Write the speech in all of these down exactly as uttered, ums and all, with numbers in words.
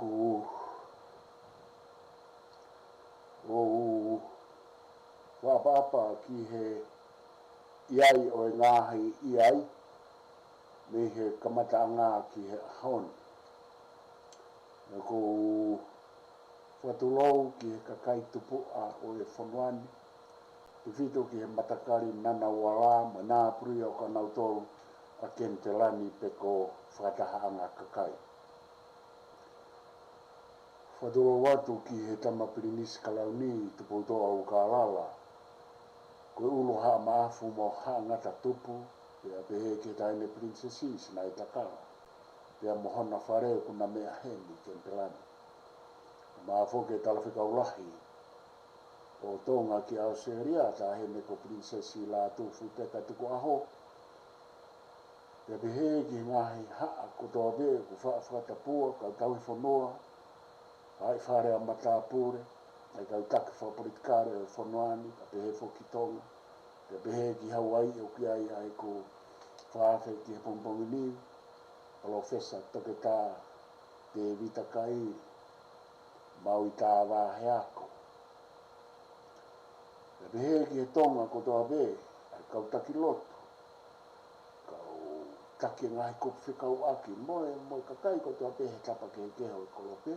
ʻOku ou fakaʻapaʻapa ki he ʻi ai ʻo e ngaahi ʻi ai mei he kamataʻanga ki he ʻaho ni. ʻOku ou fakatulou ki he kakai tupuʻa ʻo e fonua ni, tefito ki he matakali Ngunnawal mo Ngambri ʻo kinautolu ʻa Kenitelani pe ko Fakatahaʻanga Kakai. Fakatulou atu ki he Tama Pilinisi Kalauni Tupoutoʻa ʻUlukālala, ko e ʻulu Haʻa Maʻafu mo Haʻa Ngata Tupu, pea pehē ki he Taʻahine Pilinisesi Sinaitakala, pea mo hona fale ʻoku na meʻa heni Kenitelani. Mo foki e Talafekau Lahi ʻo Tonga ki ʻAositelēlia, Taʻahine ko Pilinisesi Lātūfuipeka Tukuʻaho, pea pehē ki he ngaahi haʻa kotoa pē ʻoku faʻa fakatapua, kau tauhi fonua, ʻa e fale ʻa matāpule, ʻa e kau taki fakapolitikale ʻo e fonua ni, pea pehē foki Tonga, pea pehē ki Hauaiʻi ʻoku ʻi ai ʻa ʻeku fakaafe ki he pongipongi ni, Palōfesa Toketā Tēvita Kaili Mauitavaheako. Pea pehē ki he Tonga kotoa pē, ʻa e kau taki lotu, kau taki e ngaahi kupu fekauʻaki mo e, mo e kakai kotoa pē he tapa kehekehe ʻo e kolope.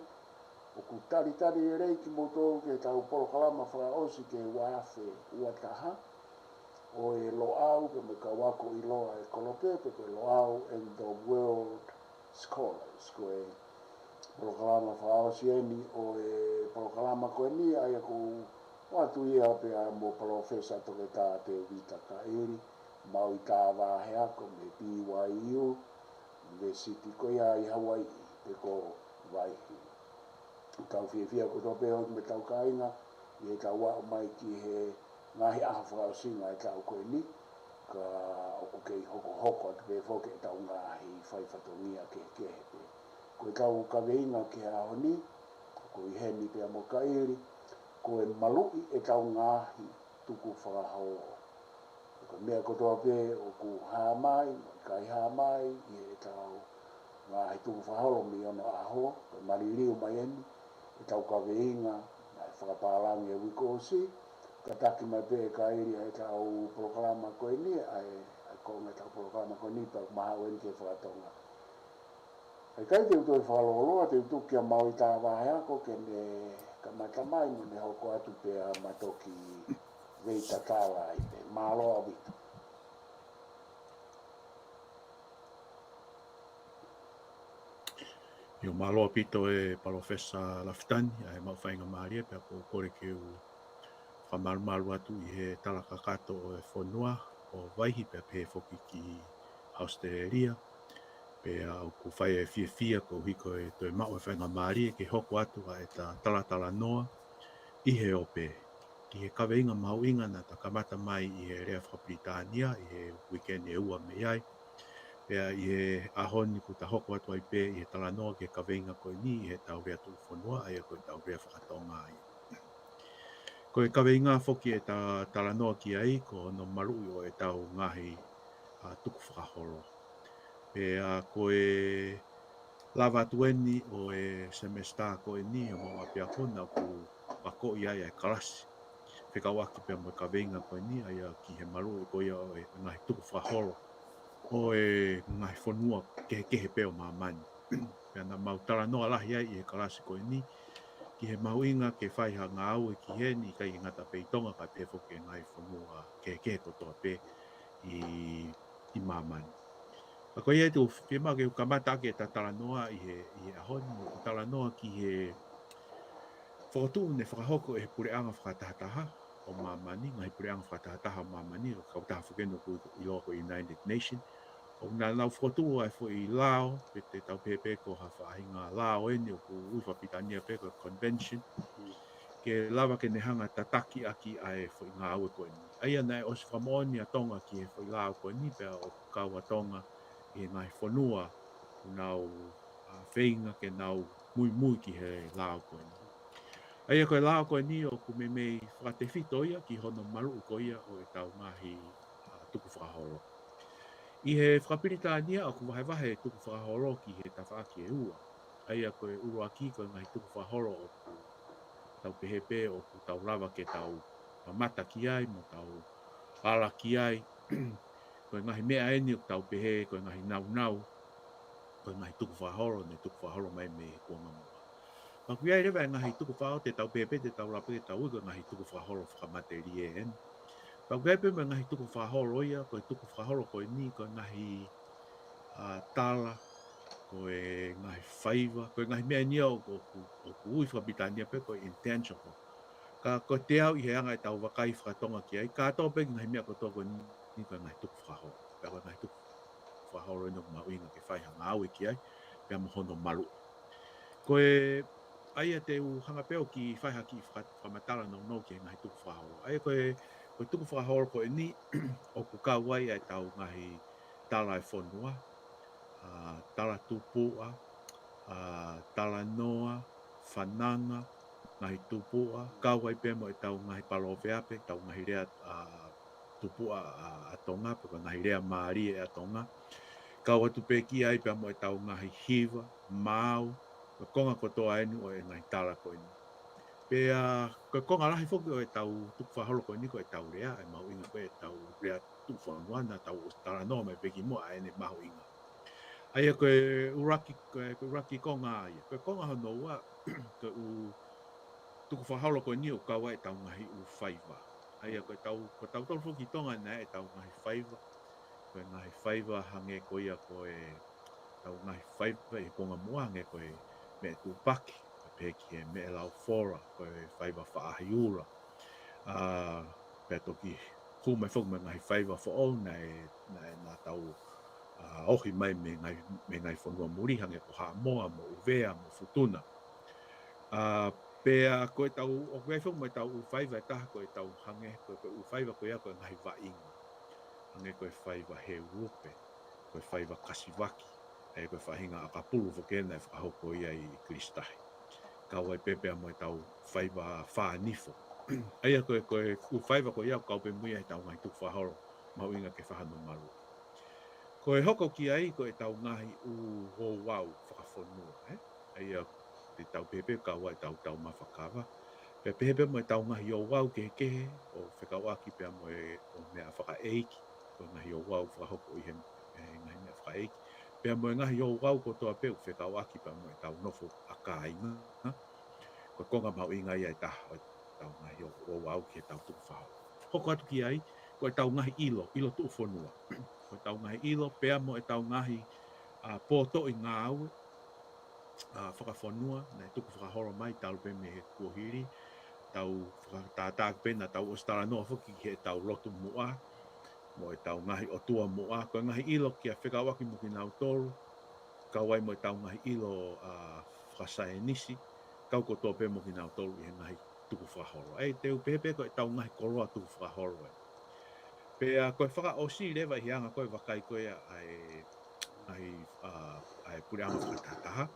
ʻOku talitali lelei kimoutolu ki heʻetau polokalama fakaʻosi ki he ua afe ua taha ʻo e Loʻau pea mo e kau ako ʻiloa ʻo e kolope pe ko e Loʻau and the World Scholars. Ko e polokalama fakaʻosi eni ʻo e polokalama ko eni, ʻa ia ʻoku ʻoatu ia pea mo Palōfesa Toketā Tēvita Kaili Mauitavaheako mei he B Y U University ko ia ʻi Hauaiʻi pe ko Vaihi. Tau fiefia kotoa pē ʻo mei heʻetau kāinga ʻi heʻetau aʻu mai ki he ngaahi ʻaho fakaʻosinga ʻo e taʻu ko eni, ka ʻoku kei hokohoko atu pē foki ʻetau ngaahi faifatongia kehekehe pē. Ko ʻetau kaveinga ki he ʻaho ni, ʻoku ʻi heni pea mo Kaili, ko e maluʻi ʻetau ngaahi tukufakaholo. Ko e meʻa kotoa pē ʻoku hā mai, mo ʻikai hā mai, ʻi heʻetau ngaahi tukufakaholo mei onoʻaho, ko e maliliu mai eni ʻetau kaveinga, naʻe fakapālangi e uike kuo ʻosi, kātaki mai pē ʻe Kaili ʻa ʻetau polokalama ko eni, ʻa e, ʻa e konga ʻetau polokalama ko eni, pea ʻoku mahaʻu eni ke fakatonga. ʻIkai te u toe fakalōloa, te u tuku kia Mauitavaheako ke ne kamata mai mo ne hoko atu pea ma toki veitatala ai pē. Mālō ʻaupito. ʻIo, mālō ʻaupito e Palōfesa Lafitani, ʻa e maʻu faingamālie pea ʻoku ou kole ke u fakamalumalu atu ʻi he tala kakato ʻo e fonua ʻo Vaihi pea pehē foki ki ʻAositelēlia. Pea ʻoku ou fai e fiefia koeʻuhi ko e toe maʻu e faingamālie ke hoko atu ʻa ʻeta talatalanoa ʻi he ope ki he kaveinga mahuʻinga naʻa ta kamata mai ʻi he lea fakapilitānia ʻi he uike ni ʻe ua mei ai. Pea ʻi he ʻaho ni kuo ta hoko atu ai pē ʻi he talanoa ki he kaveinga ko eni ʻi heʻetau lea tuʻufonua, ʻa ia ko ʻetau lea fakatonga ia. Ko e kaveinga foki ʻe ta talanoa ki ai, ko hono maluʻi ʻo ʻetau ngaahi, ʻa, tukufakaholo. Pea ko e lava atu eni ʻo e semesitā ko eni ʻo e ʻapiako naʻa ku akoʻi ai ʻa e kalasi fekauʻaki pea mo e kaveinga ko eni, ʻa ia ki he maluʻi ko ia ʻo e ngaahi tukufakaholo ʻo e ngaahi fonua kehekehe pē ʻo māmani. Pea naʻa mau talanoa lahi ai ʻi he kalasi ko eni ki he mahuʻinga ke fai ha ngāue ki heni, ʻikai ke ngata pē ʻi Tonga, kae pehē foki ki he ngaahi fonua kehekehe kotoa pē ʻi, ʻi māmani. Ka ko ia te u fiemaʻu ke u kamata ʻaki ʻeta talanoa ʻi he, ʻi he ʻaho ni, ʻo talanoa ki he fokotuʻu ne fakahoko ʻe he puleʻanga fakatahataha ʻo māmani, ngaahi puleʻanga fakatahataha ʻo māmani, ʻo e kautaha foki eni ʻoku ʻiloa ko e United Nation. ʻOku nau fokotuʻu ʻa e foʻi lao, pe te tau pehē pē ko ha faʻahinga lao eni ʻoku ui fakapilitānia pē ko e convention, ke lava ke ne hanga tataki ʻaki ʻa e foʻi ngāue ko eni. ʻA ia naʻe ʻosi fakamoʻoni ʻa Tonga ki he foʻi lao ko eni, pea ʻoku kau ʻa Tonga ʻi he ngaahi fonua ʻoku nau, ʻa, feinga ke nau muimui ki he lao ko eni. ʻA ia ko e lao ko eni ʻoku meimei fakatefito ia ki hono maluʻi ko ia ʻo ʻetau ngaahi, ʻa, tukufakaholo. ʻI he fakapilitānia ʻoku vahevahe e tukufakaholo ki he tafaʻaki ʻe ua. ʻA ia ko e ʻuluaki, ko e ngaahi tukufakaholo ʻoku tau pehē pē ʻoku tau lava ke tau mamata ki ai, mo tau ala ki ai. Ko e ngaahi meʻa eni ʻoku tau pehē, ko e ngaahi naunau, ko e ngaahi tukufakaholo, ne tukufakaholo mai mei he kuonga muʻa. Pea ʻoku ʻi ai leva e ngaahi tukufakaholo te tau pehē pē, te tau lava pē ke tau ui ko e ngaahi tukufakaholo fakamatelie eni. Pea ʻoku ʻi ai pē mo e ngaahi tukufakaholo ia, ko e tukufakaholo ko eni, ko e ngaahi, ʻa, tala, ko e ngaahi faiva, ko e ngaahi meʻa eni ia ʻoku, ʻoku, ʻoku ui fakapilitānia pē ko e intangible. Ka ko e teau ʻi he anga ʻetau vakai fakatonga ki ai, kātoa pē ngaahi meʻa kotoa ko eni ko e ngaahi tukufakaholo. Pea ko e ngaahi tukufakaholo eni ʻoku mahuʻinga ke fai ha ngāue ki ai, pea mo hono maluʻi. Ko e, ʻa ia te u hanga pē ʻo kiʻi fai ha kiʻi faka-, fakamatala nounou ki he ngaahi tukufakaholo. ʻA ia ko e, ko e tukufakaholo ko eni, ʻoku kau ai ʻa ʻetau ngaahi tala e fonua, ʻa, tala tupuʻa, ʻa, talanoa, fananga, ngaahi tupuʻa, kau ai pē mo ʻetau ngaahi paloveape, ʻetau ngaahi lea, ʻa, tupuʻa, ʻa, ʻa Tonga, pe ko e ngaahi lea mālie ʻa Tonga. Kau atu pē ki ai pea mo ʻetau ngaahi hiva, maau, ko e konga kotoa eni ʻo e ngaahi tala ko eni. Pea ko e konga lahi foki ʻo ʻetau tukufakaholo ko eni ko ʻetau lea, ʻe mahuʻinga pē ʻetau lea tuʻufonua, naʻa tau ʻosi talanoa mai pē kimuʻa ʻa ʻene mahuʻinga. ʻA ia ko e ʻuluaki, ko e, ko e ʻuluaki konga ia. Ko e konga hono ua, ko e ʻū tukufakaholo ko eni ʻoku kau ai ʻetau ngaahi ʻū faiva. ʻA ia ko ʻetau, ko tautolu foki Tonga naʻe ʻetau ngaahi faiva. Ko e ngaahi faiva hangē ko ia ko e ʻetau ngaahi faiva ʻi he kuonga muʻa hangē ko e meʻa tupaki, pea pehē ki he meʻa laufola, ko e faiva faʻahiula. ʻA, pea toki hū mai foki mo e ngaahi faiva foʻou naʻe, naʻe, naʻa tau, ʻa, ohi mai mei he ngaahi, mei he ngaahi fonua muli hangē ko Haʻamoa mo ʻUvea mo Futuna. ʻA, pea ko ʻetau, ʻoku ʻi ai foki mo ʻetau ʻū faiva ʻe taha ko ʻetau hangē, ko e, ko e ʻū faiva ko ia ko e ngaahi vaʻinga. Hangē ko e faiva Heulope, ko e faiva Kasivaki, ʻa ia ko e faʻahinga ʻakapulu foki ena ʻe fakahoko ia ʻi Kilisi Tahi. Kau ai pē pea mo ʻetau faiva Fānifo. ʻA ia ko e, ko e ʻū faiva ko ia ʻoku kau pē mo ia ʻi heʻetau ngaahi tukufakaholo, mahuʻinga ke fai hano maluʻi. Ko e hoko ki ai ko ʻetau ngaahi ʻū ouau fakafonua, ē? ʻA ia te tau pehē pē kau ai ʻetau taumafa kava. Pea pehē pē mo ʻetau ngaahi ouau kehekehe ʻo fekauʻaki pea mo e, ʻo meʻa fakaʻeiki, ko e ngaahi ouau fakahoko ʻi he, he ngaahi meʻa fakaʻeiki. Pea mo e ngaahi ouau kotoa pē ʻoku fekauʻaki pea mo ʻetau nofo ʻa kāinga. Ko e konga mahuʻinga ia ʻe taha ʻo ʻetau ngaahi ou-, ouau ki heʻetau tukufakaholo. Hoko atu ki ai, ko ʻetau ngaahi ʻilo, ʻilo tuʻufonua. Ko ʻetau ngaahi ʻilo, pea mo ʻetau ngaahi, ʻa, pōtoʻi ngāue, ʻa, fakafonua, naʻe tukufakaholo mai talu pē mei he kuohili, tau fakatātā pē naʻa tau ʻosi talanoa foki ki heʻetau lotu muʻa, mo ʻetau ngaahi ʻotua muʻa, ko e ngaahi ʻilo kia fekauʻaki mo kinautolu, kau ai mo ʻetau ngaahi ʻilo, ʻa, fakasaienisi, kau kotoa pē mo kinautolu ʻi he ngaahi tukufakaholo. ʻE te u pehē pē ko ʻetau ngaahi koloa tukufakaholo ē. Pea ko e fakaʻosi leva ʻi he anga ko e vakai ko ia ʻa e, ʻa e, ʻa, ʻa e puleʻanga fakatahataha.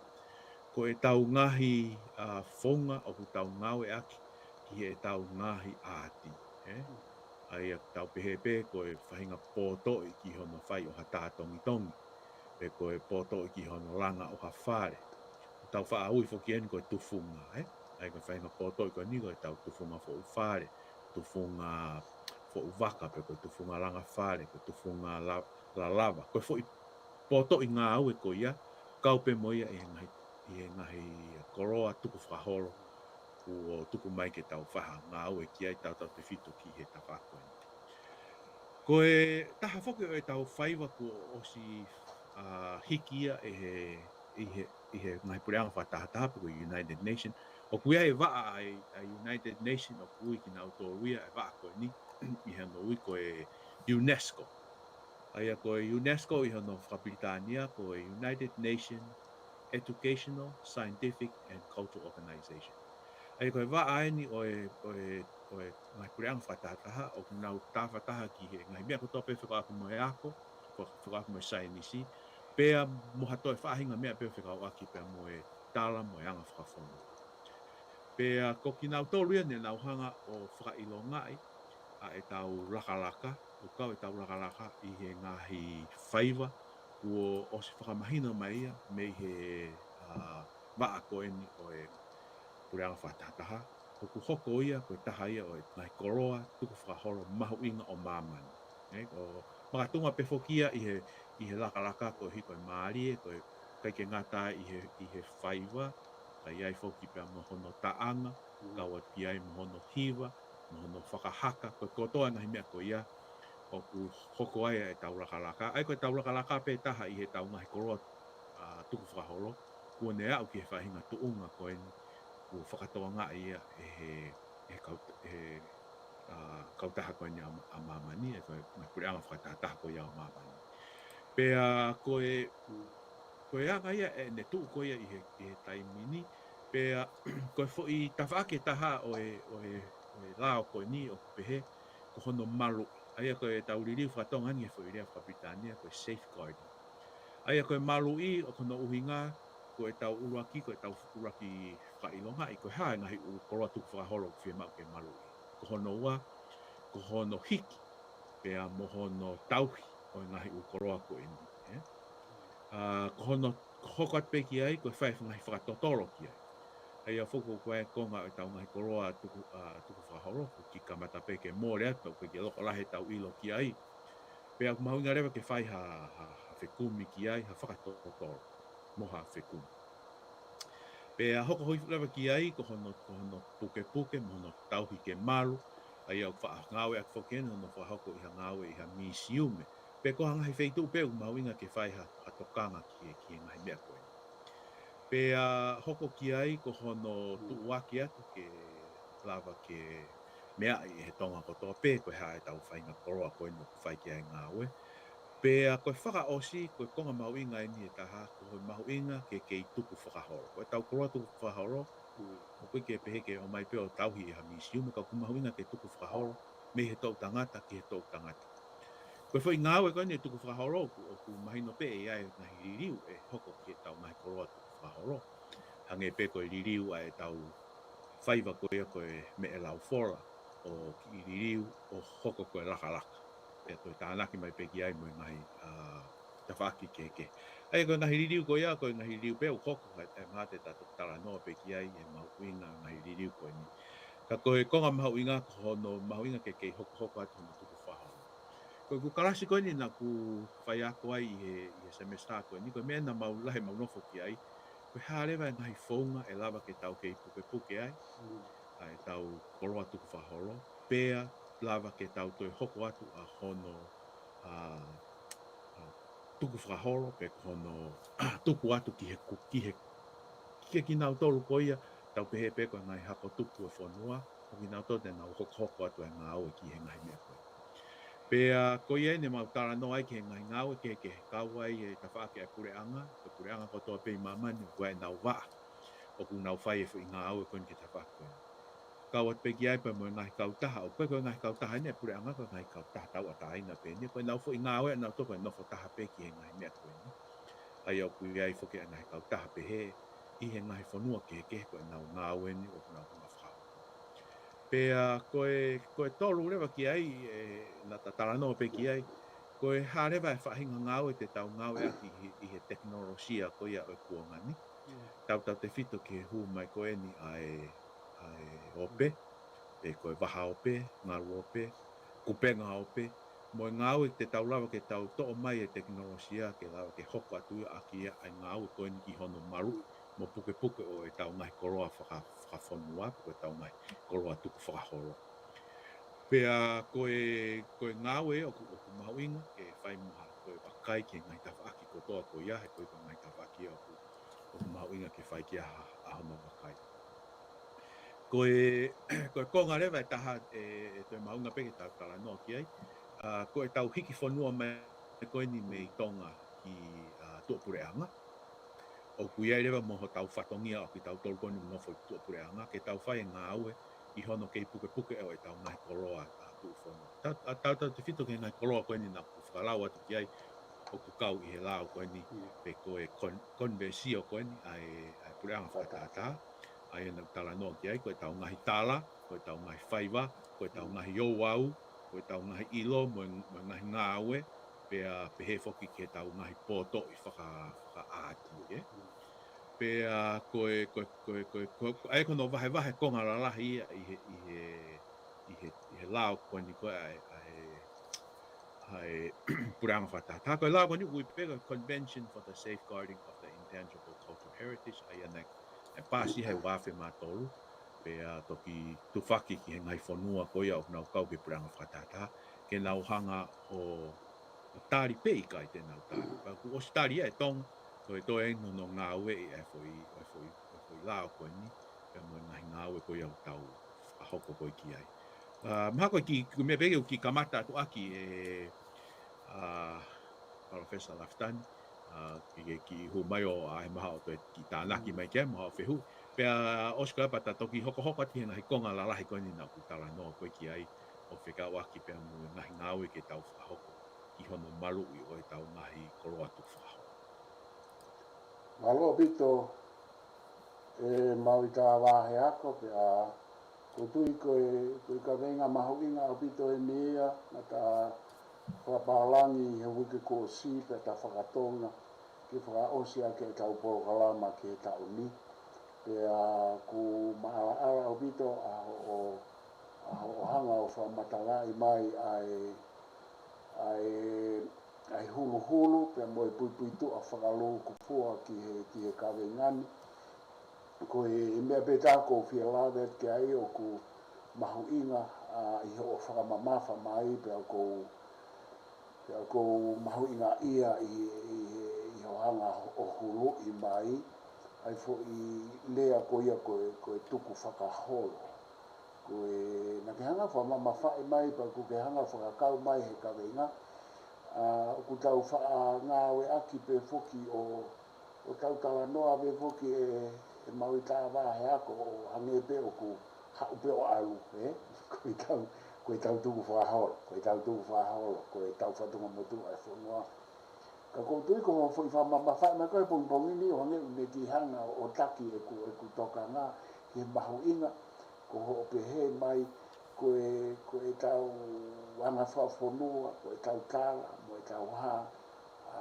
Ko ʻetau ngaahi, ʻa, founga ʻoku tau ngāueʻaki ki heʻetau ngaahi ʻaati, ē? ʻA ia tau pehē pē ko e faʻahinga pōtoʻi ki hono fai ʻo ha tā tongitongi, pe ko e pōtoʻi ki hono langa ʻo ha fale. Tau faʻa ui foki eni ko e tufunga, ē? ʻA ia ko e faʻahinga pōtoʻi ko eni ko ʻetau tufunga foʻu fale, tufunga foʻu vaka, pe ko e tufunga langa fale, ko e tufunga la-, lalava. Ko e foʻi pōtoʻi ngāue ko ia, kau pē mo ia ʻi he ngaahi, ʻi he ngaahi koloa tukufakaholo, kuo tuku mai ke tau fai ha ngāue ki ai, tautautefito ki he tafaʻaki ko eni. Ko e taha foki ʻo ʻetau faiva kuo ʻosi, ʻa, hiki ia ʻe he, ʻi he, ʻi he ngaahi puleʻanga fakatahataha pe ko e United Nation. ʻOku ʻi ai e vaʻa ʻa e, ʻa e United Nation ʻoku ui kinautolu ia e vaʻa ko eni ʻi hono ui ko e UNESCO. ʻA ia ko e UNESCO ʻi hono fakapilitānia ko e United Nation Educational, Scientific and Cultural Organization. ʻA ia ko e vaʻa eni ʻo e, ʻo e, ʻo e ngaahi puleʻanga fakatahataha, ʻoku nau tafataha ki he ngaahi meʻa kotoa pē fekauʻaki mo e ako, fekauʻaki mo e saienisi, pea mo ha toe faʻahinga meʻa pē fekauʻaki pea mo e tala mo e anga fakafonua. Pea ko kinautolu ia ne nau hanga ʻo fakaʻilongaʻi ʻa ʻetau lakalaka, ʻo kau ʻetau lakalaka ʻi he ngaahi faiva kuo ʻosi fakamahino mai ia mei he, ʻa, vaʻa ko eni ʻo e puleʻanga fakatahataha, ʻoku hoko ia ko e taha ia ʻo e ngaahi koloa tukufakaholo mahuʻinga ʻo māmani. ʻE, ʻo makatuʻunga pē foki ia ʻi he, ʻi he lakalaka ko e hiko e mālie, ko e ʻikai ke ngata ʻi he, ʻi he faiva, ka ʻi ai foki pea mo hono taʻanga, kau atu ki ai mo hono hiva, mo hono fakahaka, ko e kotoa ngaahi meʻa ko ia, ʻoku hoko ai ʻetau lakalaka. ʻA ia ko ʻetau lakalaka pē taha ʻi heʻetau ngaahi koloa, ʻa, tukufakaholo, kuo ne aʻu ki he faʻahinga tuʻunga ko eni, kuo fakatokangaʻi ia ʻe he, ʻe he kau-, ʻe he, ʻa, kautaha ko eni ʻa, ʻa māmani, ʻa e ko e ngaahi puleʻanga fakatahataha ko ia ʻa māmani. Pea ko e, ko e anga ia ʻene tuʻu ko ia ʻi he, ʻi he taimi ni, pea ko e foʻi tafaʻaki ʻe taha ʻo e, ʻo e, ʻo e lao ko eni ʻoku pehē, ko hono maluʻi. ʻA ia ko ʻetau liliu fakatonga ni he foʻi lea fakapilitānia ko e safeguarding. ʻA ia ko e maluʻi ʻoku hono ʻuhinga, ko ʻetau ʻuluaki, ko ʻetau ʻuluaki fakaʻilongaʻi, ko e hā e ngaahi ʻū koloa tukufakaholo ʻoku fiemaʻu ke maluʻi. Ko hono ua, ko hono hiki, pea mo hono tauhi ʻo e ngaahi ʻū koloa ko eni, ē? ʻA, ko hono hoko atu pē ki ai, ko e fai e ngaahi fakatotolo ki ai. ʻA ia foki ko e konga ʻo ʻetau ngaahi koloa tuku, ʻa, tukufakaholo, ʻoku kiʻi kamata pē ke mole atu, ʻoku ʻikai ke loko lahi ʻetau ʻilo ki ai. Pea ʻoku mahuʻinga leva ke fai ha, ha, ha fekumi ki ai, ha fakatotolo, mo ha fekumi. Pea hoko hifo leva ki ai, ko hono, ko hono pukepuke, mo hono tauhi ke malu, ʻa ia ʻoku faʻa ngāueʻaki foki eni, hono fakahoko ʻi ha ngāue ʻi ha misiume. Pe ko ha ngaahi feituʻu pē ʻoku mahuʻinga ke fai ha, ha tokanga ki he, ki he ngaahi meʻa ko eni. Pea hoko ki ai ko hono tuʻuaki atu ke lava ke meaʻi ʻe he Tonga kotoa pe ko e hā ʻetau faʻahinga koloa ko eni ʻoku fai ki ai e ngāue. Pea ko e fakaʻosi, ko e konga mahuʻinga eni ʻe taha, ko e mahuʻinga ke kei tukufakaholo. Ko ʻetau koloa tukufakaholo, ʻoku ʻikai ke pehē ke ʻomai pē ʻo tauhi ʻi ha misiume, ka ʻoku mahuʻinga ke tukufakaholo, mei he toʻutangata ki he toʻutangata. Ko e foʻi ngāue ko eni ʻo e tukufakaholo, ʻoku, ʻoku mahino pē ʻe ʻi ai e ngaahi liliu ʻe hoko ki heʻetau ngaahi koloa tukufakaholo. Hangē pē ko e liliu ʻa ʻetau faiva ko ia ko e meʻe laufola, ʻo kiʻi liliu ʻo hoko ko e lakalaka. Pea toe tānaki mai pē ki ai mo e ngaahi, ʻa, tafaʻaki kehekehe. ʻA ia ko e ngaahi liliu ko ia, ko e ngaahi liliu pē ʻoku hoko, ʻe, ʻe mate ta talanoa pē ki ai, ʻe mahuʻinga ngaahi liliu ko eni. Ka ko e konga mahuʻinga, ko hono mahuʻinga ke kei hokohoko atu hono tukufakaholo. Ko ʻeku kalasi ko eni naʻá ku faiako ai ʻi he, ʻi he semesitā ko eni, ko e meʻa naʻa mau lahi mau nofo ki ai, ko e hā leva e ngaahi founga ʻe lava ke tau kei pukepuke ai, ʻa ʻetau koloa tukufakaholo, pea lava ke tau toe hoko atu ʻa hono, ʻa, ʻa, tukufakaholo, pe ko hono tuku atu ki he ku-, ki he, ki he kinautolu ko ia, tau pehē pē ko e ngaahi hako tupu ʻo e fonua, ko kinautolu te nau hokohoko atu e ngāue ki he ngaahi meʻa ko ia. Pea ko ia eni ʻemau talanoa ai ki he ngaahi ngāue kehekehe, kau ai e tafaʻaki ʻa e puleʻanga, ko e puleʻanga kotoa pē ʻi māmani, ʻoku ʻi ai ʻenau vaʻa, ʻoku nau fai e foʻi ngāue ko eni ki he tafaʻaki ko eni. Kau atu pē ki ai pea mo e ngaahi kautaha, ʻoku ʻikai ko e ngaahi kautaha eni ʻa e puleʻanga, ko e ngaahi kautaha tauʻatāina pē eni, ko ʻenau foʻi ngāue ʻanautolu ko e nofo taha pē ki he ngaahi meʻa ko eni. ʻA ia ʻoku ʻi ai foki e ngaahi kautaha pehē, ʻi he ngaahi fonua kehekehe ko ʻenau ngāue eni ʻoku nau hanga fakahoko. Pea ko e, ko e tolu leva ki ai, ʻe, naʻá ta talanoa pē ki ai, ko e hā leva e faʻahinga ngāue te tau ngāueʻaki ʻi, ʻi he tekinolosia ko ia ʻo e kuonga ni. Tautautefito ki he hū mai ko eni ʻa e, ʻa e ope, pe ko e vaha ope, ngalu ope, kupenga ope, mo e ngāue te tau lava ke tau toʻo mai e tekinolosia ke lava ke hoko atu ia ʻaki ia ʻa e ngāue ko eni ki hono maluʻi mo pukepuke ʻo ʻetau ngaahi koloa faka-, fakafonua, pe ko ʻetau ngaahi koloa tukufakaholo. Pea ko e, ko e ngāue ʻoku, ʻoku mahuʻinga ke fai mo ha, ko e vakai ki he ngaahi tafaʻaki kotoa ko ia, he ko e, ko e ngaahi tafaʻaki ʻoku, ʻoku mahuʻinga ke fai ki ai ha, ʻa hono vakai. Ko e, ko e konga leva ʻe taha ʻe, ʻe toe mahuʻinga pē ke tau talanoa ki ai. ʻA, ko ʻetau hiki fonua mai ko eni mei Tonga ki, ʻa, tuʻapuleʻanga. ʻOku ʻi ai leva mo hotau fatongia ʻo kitautolu ko eni ʻoku nofo ʻi tuʻapuleʻanga, ke tau fai e ngāue ʻi hono kei pukepuke ʻo ʻetau ngaahi koloa, ʻa, tuʻufonua. Ta-, ʻa, tautautefito ki he ngaahi koloa ko eni naʻá ku fakalau atu ki ai, ʻoku kau ʻi he lao ko eni, pe ko e kon-, konivesio ko eni ʻa e, ʻa e puleʻanga fakatahataha, ʻa ia naʻá ku talanoa ki ai, ko ʻetau ngaahi tala, ko ʻetau ngaahi faiva, ko ʻetau ngaahi ouau, ko ʻetau ngaahi ʻilo, mo e, mo e ngaahi ngāue, pea pehē foki ki heʻetau ngaahi pōtoʻi faka-, fakaʻāti, ē? Pea ko e, ko e, ko e, ko e, ko e, ʻa ia ko hono vahevahe konga lalahi ia ʻi he, ʻi he, ʻi he, ʻi he lao ko eni ko e ʻa e, ʻa e, ʻa e puleʻanga fakatahataha. Ko e lao ko eni ʻoku ui pē ko e Convention for the Safeguarding of the Intangible Cultural Heritage, ʻa ia naʻe, naʻe pāsi he ua afe mā tolu, pea toki tufaki ki he ngaahi fonua ko ia ʻoku nau kau ki he puleʻanga fakatahataha, ke nau hanga ʻo, ʻo tali pe ʻikai te nau tali. Pea kuo ʻosi tali ia ʻe Tonga, ko e toe ʻeni hono ngāueʻi ʻa e foʻi, ʻa e foʻi, ʻa e foʻi lao ko eni, pea mo e ngaahi ngāue ko ia ʻoku tau fakahoko ko ē ki ai. ʻA, mahalo ko e kiʻi, kiʻi meʻa pē ke u kiʻi kamata atu ʻaki ē, ʻa, Palōfesa Lafitani, ʻa, ke, ke kiʻi hū mai ʻo ʻai mahalo ʻo toe kiʻi tānaki mai ki ai, mahalo ʻo fehuʻi. Pea ʻosi ko ia pea ta toki hokohoko atu he ngaahi konga lalahi ko eni naʻa ku talanoa ko ē ki ai, ʻo fekauʻaki pea mo e ngaahi ngāue ke tau fakahoko ki hono maluʻi ʻo ʻetau ngaahi koloa tukufakaholo. Mālō ʻaupito, ʻe Maui Tāvāheako, pea ʻoku ou tui ko e, ko e kaveinga mahuʻinga ʻaupito eni ia naʻa ta fakapālangi he uike kuo ʻosi pea ta fakatonga ke fakaʻosi ʻaki ʻetau polokalama ki he taʻu ni. Pea ʻoku maʻalaʻala ʻaupito ʻa hoʻo, ʻa hoʻo hanga ʻo fakamatangaʻi mai ʻa e, ʻa e, ʻa e huluhulu, pea mo e puipuituʻa fakalūkufua ki he, ki he kaveinga ni. Ko e meʻa pē ʻe taha ʻoku ou fie lave atu ki ai ʻoku mahuʻinga, ʻa, ʻi hoʻo fakamamafa mai, pea ʻoku ou, pea ʻoku ou mahuʻingaʻia ʻi, ʻi, ʻi hoʻo hanga ʻo huluʻi mai ʻa e foʻi lea ko ia ko e, ko e tukufakaholo. Ko e, naʻa ke hanga fakamamafaʻi mai, pea ʻoku ke hanga fakakau mai he kaveinga, ʻa, ʻoku tau faʻa ngāueʻaki pē foki ʻo, ʻo tau talanoa pē foki ē, ʻe Maui Tāvāheako ʻo hangē pē ʻoku haʻu pē ʻo ʻalu, ē? Ko ʻetau, ko ʻetau tukufakaholo, ko ʻetau tukufakaholo, ko ʻetau fatunga motuʻa ʻa e fonua. Ka ʻoku ou tui ko hoʻo foʻi fakamamafaʻi mai ko ē he pongipongi ni ʻo hangē ʻoku ne kiʻi hanga ʻo taki ʻeku, ʻeku tokanga ki he mahuʻinga, ko hoʻo pehē mai, ko e, ko ʻetau anga fakafonua, ko ʻetau tala, mo ʻetau hā, ʻa,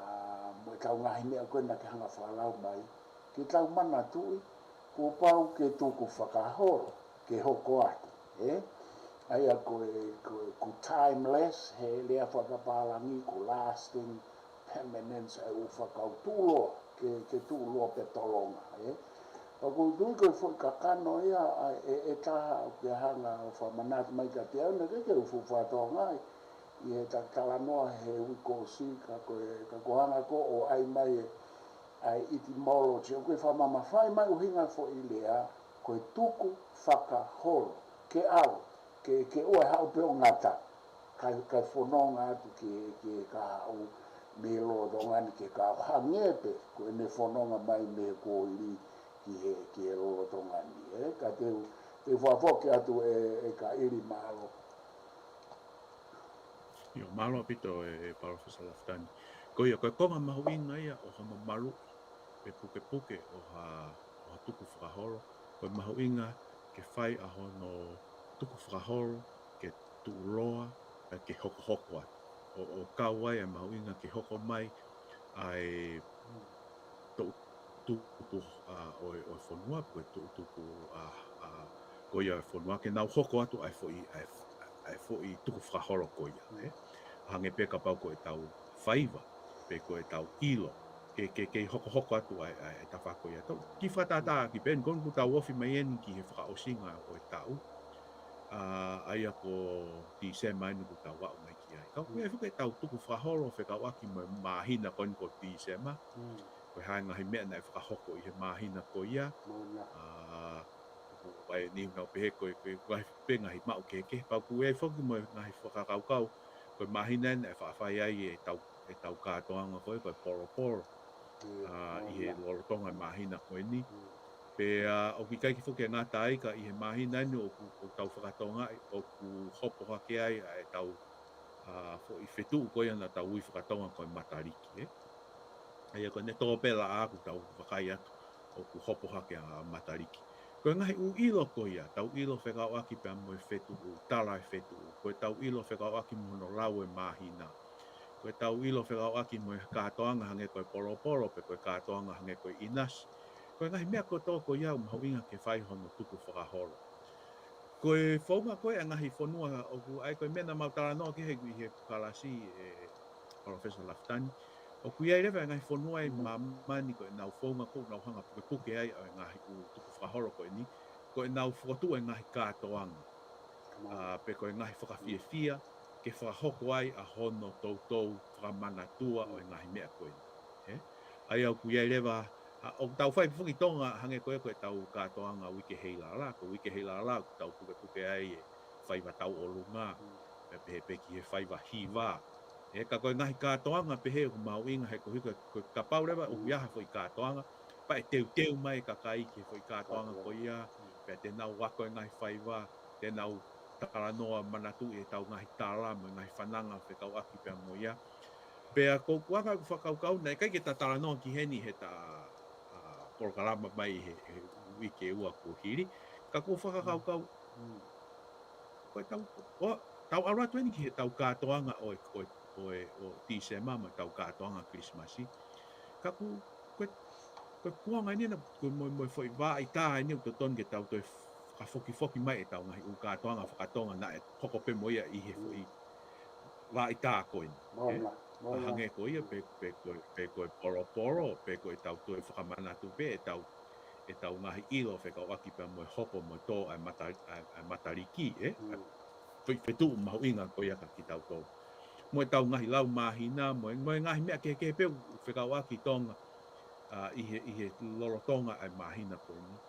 mo ʻetau ngaahi meʻa ko ē naʻa ke hanga fakalau mai, ke tau manatuʻi, kuo pau ke tukufakaholo, ke hoko atu, ē? ʻA ia ko e, ko e, ʻoku timeless, he lea fakapālangi ʻoku lasting, permanence ʻa e ʻū fakakau tuʻuloa, ke, ke tuʻuloa pea tolonga, ē? Pea ʻoku ou tui ko e foʻi kakano ia, ʻa, ʻe, ʻe taha ʻoku ke hanga ʻo fakamanatu mai kiate au, naʻe ʻikai ke u fuʻu fakatokangaʻi ʻi heʻeta talanoa he uike kuo ʻosi, ka ko e, ka ko e hanga ko ē ʻo ʻai mai ē, ʻa e etymology, ʻoku ke fakamamafaʻi mai ʻuhinga foʻi lea, ko e tukufakaholo, ke ʻalu, ke, ke ʻoua ʻe haʻu pē ʻo ngata, kae, kae fononga atu ke, ke ka haʻu mei lolotonga ni ke ka hangē pē ko ʻene fononga mai mei he kuohili ki he, ki he lolotonga ni, ē? Ka te u, te u fakafoki atu ē, ē Kaʻili, mālō. ʻIo, mālō ʻaupito ē, ē Palōfesa Lafitani. Ko ia, ko e konga mahuʻinga ia ʻo hono maluʻi pe pukepuke ʻo ha, ʻo ha tukufakaholo, ko e mahuʻinga ke fai ʻa hono tukufakaholo ke tuʻuloa, ē, ke hokohoko atu. ʻO, ʻo kau ai ʻa e mahuʻinga ke hoko mai ʻa e toʻutupu, ʻa, ʻo e, ʻo e fonua, ko e toʻutupu, ʻa, ʻa, ko ia ʻo e fonua, ke nau hoko atu ʻa e foʻi, ʻa e, ʻa e foʻi tukufakaholo ko ia, ē? Hangē pē kapau ko ʻetau faiva, pe ko ʻetau ʻilo, ke, ke, ke hokohoko atu ʻa e, ʻa e tafaʻaki ko ia. Tau, kiʻi fakatātā ʻaki pē eni, ko eni ʻoku tau ofi mai eni ki he fakaʻosinga ʻo e taʻu, ʻa, ʻa ia ko Tīsema eni ʻoku tau aʻu mai ki ai. Ka ʻoku ʻi ai foki ʻetau tukufakaholo fekauʻaki mo e māhina ko eni ko Tīsema. Ko e hā e ngaahi meʻa naʻe fakahoko ʻi he māhina ko ia. ʻA, ʻoku ʻi ai e niʻihi ʻoku nau pehē ko e, ko e ngaahi pē ngaahi maʻu kehekehe, pea ʻoku ʻi ai foki mo e ngaahi fakakaukau, ko e māhina eni naʻe faʻa fai ai ʻetau, ʻetau kātoanga ko ē, ko e polopolo. ʻA, ʻi he lolotonga e māhina ko eni. Pea ʻoku ʻikai ke foki ngata ai ka ʻi he māhina eni ʻoku, ʻoku tau fakatokangaʻi, ʻoku hopo hake ai ʻa ʻetau, ʻa, foʻi fetuʻu ko ia naʻa tau ui faka-Tonga ko e Mataliki, ē? ʻA ia ko ʻene tō pē laʻā ʻoku tau vakai atu, ʻoku hopo hake ʻa Mataliki. Ko e ngaahi ʻū ʻilo ko ia, tau ʻilo fekauʻaki pea mo e fetuʻu, tala e fetuʻu. Ko ʻetau ʻilo fekauʻaki mo hono lau e māhina. Ko ʻetau ʻilo fekauʻaki mo e kātoanga hangē ko e polopolo, pe ko e kātoanga hangē ko e ʻinasi. ko e ngaahi meʻa kotoa ko ia ʻoku mahuʻinga ke fai hono tukufakaholo. Ko e founga ko ē ʻa e ngaahi fonua ʻoku ʻai ko e meʻa naʻa mau talanoa ki he ʻi he kalasi ē Palōfesa Lafitani. ʻOku ʻi ai leva e ngaahi fonua ʻi māmani ko ʻenau founga ko ē ʻoku nau hanga pukepuke ai ʻa e ngaahi ʻū tukufakaholo ko eni. Ko ʻenau fokotuʻu e ngaahi kātoanga. ʻA, pe ko e ngaahi fakafiefia, ke fakahoko ai ʻa hono toutou fakamanatua ʻo e ngaahi meʻa ko eni. Ē? ʻA ia ʻoku ʻi ai leva, ʻa, ʻoku tau fai pē foki ʻi Tonga hangē ko ē ko ʻetau kātoanga Uike Heilala, ko Uike Heilala ʻoku tau pukepuke ai e faiva tauʻolunga, pea pehē pē ki he faiva hiva. Ē, ka ko e ngaahi kātoanga pehē ʻoku mahuʻinga he ko e hiko, ko e kapau leva ʻoku ʻi ai ha foʻi kātoanga, pea ʻe teuteu mai e kakai ki he foʻi kātoanga ko ia, pea te nau ako e ngaahi faiva, te nau talanoa manatuʻi ʻetau ngaahi tala mo e ngaahi fananga fekauʻaki pea mo ia. Pea ko ʻeku anga ʻeku fakakaukau naʻe ʻikai ke ta talanoa ki heni he ta, ʻa, polokalama mai he, he uike ua kuo hili. Ka ko e fakakaukau, ko e tau, ʻo, tau ʻalu atu eni ki he tau kātoanga ʻo e, ʻo e, ʻo e, ʻo Tīsema mo e tau kātoanga Kilisimasi. Ka ko, ko e, ko e kuonga eni na, ko e mo e, mo e foʻi vaʻa ʻi tā eni ʻoku totonu ke tau toe fakafokifoki mai ʻetau ngaahi ʻū kātoanga fakatonga naʻe hoko pē mo ia ʻi he foʻi vaʻa ʻi tā ko eni. Ē? Hangē ko ia, pe, pe ko, pe ko e polopolo, pe ko ʻetau toe fakamanatu pē ʻetau, ʻetau ngaahi ʻilo fekauʻaki pea mo e hopo mo e tō ʻa e mata, ʻa e, ʻa e mataliki, ē? Foʻi fetuʻu mahuʻinga ko ia kia kitautolu. Mo ʻetau ngaahi lau māhina, mo e, mo e ngaahi meʻa kehekehe pē ʻoku fekauʻaki ʻi Tonga, ʻa, ʻi he, ʻi he lolotonga ʻa e māhina ko eni.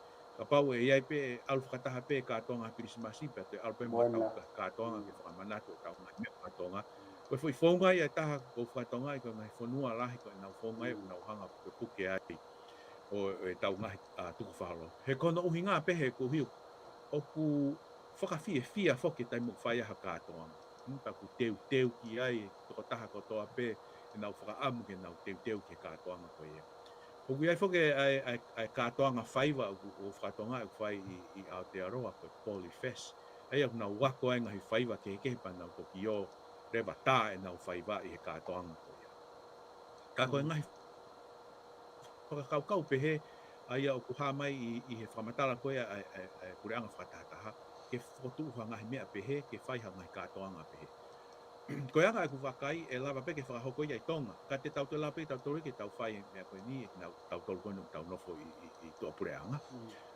Kapau ʻe ʻi ai pē, ʻalu fakataha pē kātoanga Kilisimasi, pea toe ʻalu pē mo ʻetau kātoanga ke fakamanatu ʻetau ngaahi meʻa fakatonga. Ko e foʻi founga ia ʻe taha ʻoku fakatonga ʻi ko e ngaahi fonua lahi ko ʻenau founga ia ʻoku nau hanga pukepuke ai ʻo, ʻo ʻetau ngaahi, ʻa, tukufakaholo. He ko hono ʻuhinga pē he koeʻuhi ʻoku fakafiefia foki e taimi ʻoku fai ai ha kātoanga. Pea ʻoku teuteu ki ai e tokotaha kotoa pē ʻenau fakaʻamu ke nau teuteu ki he kātoanga ko ia. ʻOku ʻi ai foki ʻa e, ʻa e, ʻa e kātoanga faiva ʻoku, ʻoku fakatonga ʻoku fai ʻi, ʻi Aotearoa ko e Polyfest. ʻA ia ʻoku nau ako ai ngaahi faiva kehekehe pea nau toki ō leva tā ʻenau faiva ʻi he kātoanga ko ia. Ka ko e ngaahi fakakaukau pehē, ʻa ia ʻoku hā mai ʻi, ʻi he fakamatala ko ia ʻa e, ʻa e, ʻa e puleʻanga fakatahataha, ke fokotuʻu ha ngaahi meʻa pehē, ke fai ha ngaahi kātoanga pehē. Ko e anga ʻeku vakai, ʻe lava pē ke fakahoko ia ʻi Tonga. Ka te tau toe lava pē tautolu ke tau fai e meʻa ko eni, ʻi he nau, tautolu ko eni ʻoku tau nofo ʻi, ʻi, ʻi tuʻapuleʻanga.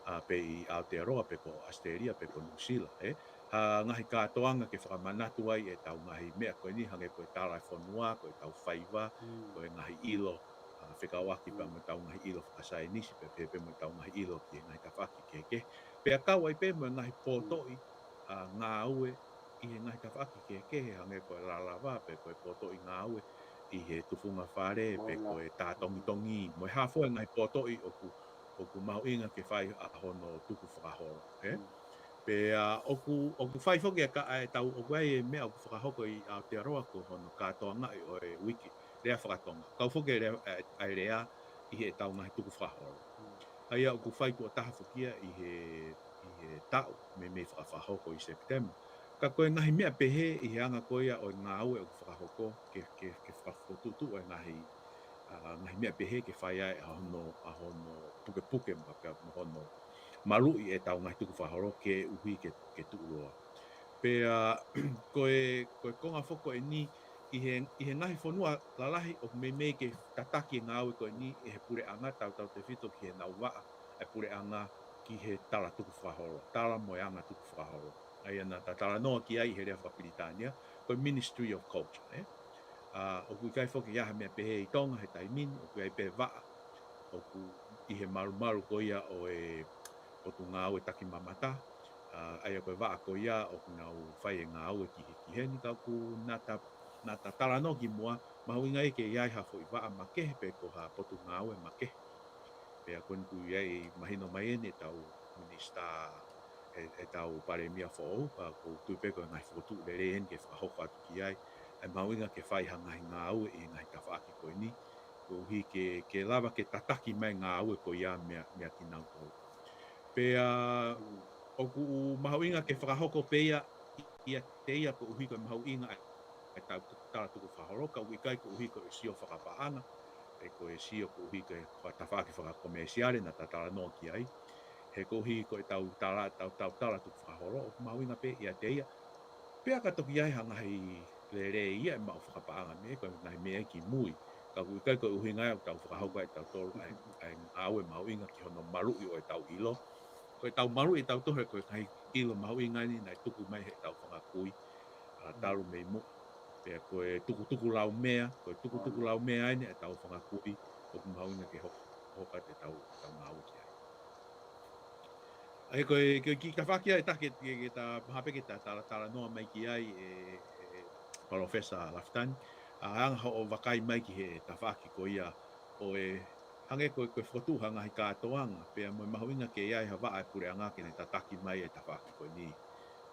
ʻA, pe ʻi Aotearoa, pe ko ʻAositelēlia, pe ko Nuʻusila, ē. Ha ngaahi kātoanga ke fakamanatu ai ʻetau ngaahi meʻa ko eni, hangē ko e tala e fonua, ko ʻetau faiva, ko e ngaahi ʻilo, ʻa, fekauʻaki pea mo ʻetau ngaahi ʻilo fakasaienisi, pea pehē pē mo ʻetau ngaahi ʻilo ki he ngaahi tafaʻaki kehekehe. Pea kau ai pē mo e ngaahi potoʻi, ʻa, ngāue ʻi he ngaahi tafaʻaki kehekehe, hangē ko e lalava, pe ko e potoʻi ngāue ʻi he tufunga fale, pe ko e tā tongitongi, mo e hā fua e ngaahi potoʻi ʻoku, ʻoku mahuʻinga ke fai ʻa hono tukufakaholo, ē? Pea ʻoku, ʻoku fai foki e ka, ʻa e tau, ʻoku ʻi ai e meʻa ʻoku fakahoko ʻi Aotearoa ko hono kātoangaʻi ʻo e uike lea fakatonga. Kau foki e lea, ʻa e, ʻa e lea ʻi heʻetau ngaahi tukufakaholo. ʻA ia ʻoku fai tuʻo taha foki ia ʻi he, ʻi he taʻu, meimei fakafakahoko ʻi Sepitema. Ka ko e ngaahi meʻa pehē ʻi he anga ko ia ʻo e ngāue ʻoku fakahoko, ke, ke, ke fakafokotuʻutuʻu e ngaahi, ʻa, ngaahi meʻa pehē ke fai ai ʻa hono, ʻa hono pukepuke ma pea mo hono maluʻi ʻetau ngaahi tukufakaholo koeʻuhi ke, ke tuʻuloa. Pea, ko e, ko e konga foki ko eni, ʻi he, ʻi he ngaahi fonua lalahi ʻoku meimei ke tataki e ngāue ko eni ʻe he puleʻanga tautautefito ki heʻenau vaʻa e puleʻanga ki he tala tukufakaholo, tala mo e anga tukufakaholo. ʻA ia naʻa ta talanoa ki ai ʻi he lea fakapilitānia, ko e Ministry of Culture, ē? ʻA, ʻoku ʻikai foki ʻi ai ha meʻa pehē ʻi Tonga he taimi ni, ʻoku ʻi ai pē vaʻa, ʻoku ʻi he malumalu ko ia ʻo e Potungāue Takimamata, ʻa, ʻa ia ko e vaʻa ko ia ʻoku nau fai e ngāue ki he, ki heni ka ʻoku naʻa ta, naʻa ta talanoa ki muʻa, mahuʻinga ia ke ʻi ai ha foʻi vaʻa makehe pe ko ha potungāue makehe. Pea ko eni ʻoku ʻi ai mahino mai eni ʻetau minisitā, ʻe, ʻetau palēmia foʻou, ka ʻoku ou tui pē ko e ngaahi fokotuʻu lelei eni ke fakahoko atu ki ai, ʻa e mahuʻinga ke fai ha ngaahi ngāue ʻi he ngaahi tafaʻaki ko eni, koeʻuhi ke, ke lava ke tataki mai ngāue ko ia meia, meia kinautolu. Pea ʻoku mahuʻinga ke fakahoko pē ia, ʻiate ia koeʻuhi ko e mahuʻinga ʻa e tau tala tukufakaholo, ka ʻoku ʻikai koeʻuhi ko e sio fakapaʻanga, ʻe ko e sio koeʻuhi ko e, ko e tafaʻaki fakakomēsiale naʻa ta talanoa ki ai. He koeʻuhi ko ʻetau tala, tau, tau tala tukufakaholo, ʻoku mahuʻinga pē ʻiate ia. Pea ka toki ʻi ai ha ngaahi lelei ia ʻe maʻu fakapaʻanga mei ai, ko e ngaahi meʻa ki mui. Ka ʻoku ʻikai ko e ʻuhinga ia ʻoku tau fakahoko ai ʻe tautolu ʻa e, ʻa e ngāue mahuʻinga ki hono maluʻi ʻo ʻetau ʻilo. Ko ʻetau maluʻi ʻe tautolu he ko e ngaahi ʻilo mahuʻinga eni naʻe tuku mai heʻetau fanga kui, ʻa, talu mei muʻa. Pea ko e tukutuku laumea, ko e tukutuku laumea eni ʻetau fanga kui, ʻoku mahuʻinga ke hoko, hoko atu ʻetau, ʻetau ngāue ki ai. ʻA ia ko e, ko e kiʻi tafaʻaki ia ʻe taha ke, ke, ke ta, mahalo pē ke ta tala, talanoa mai ki ai ʻe, ʻe Palōfesa Lafitani. ʻA, hanga hoʻo vakai mai ki he tafaʻaki ko ia ʻo e, hangē ko e, ko e fokotuʻu ha ngaahi kātoanga, pea mo e mahuʻinga ke ʻi ai ha vaʻa ʻa e puleʻanga ke ne tataki mai e tafaʻaki ko eni.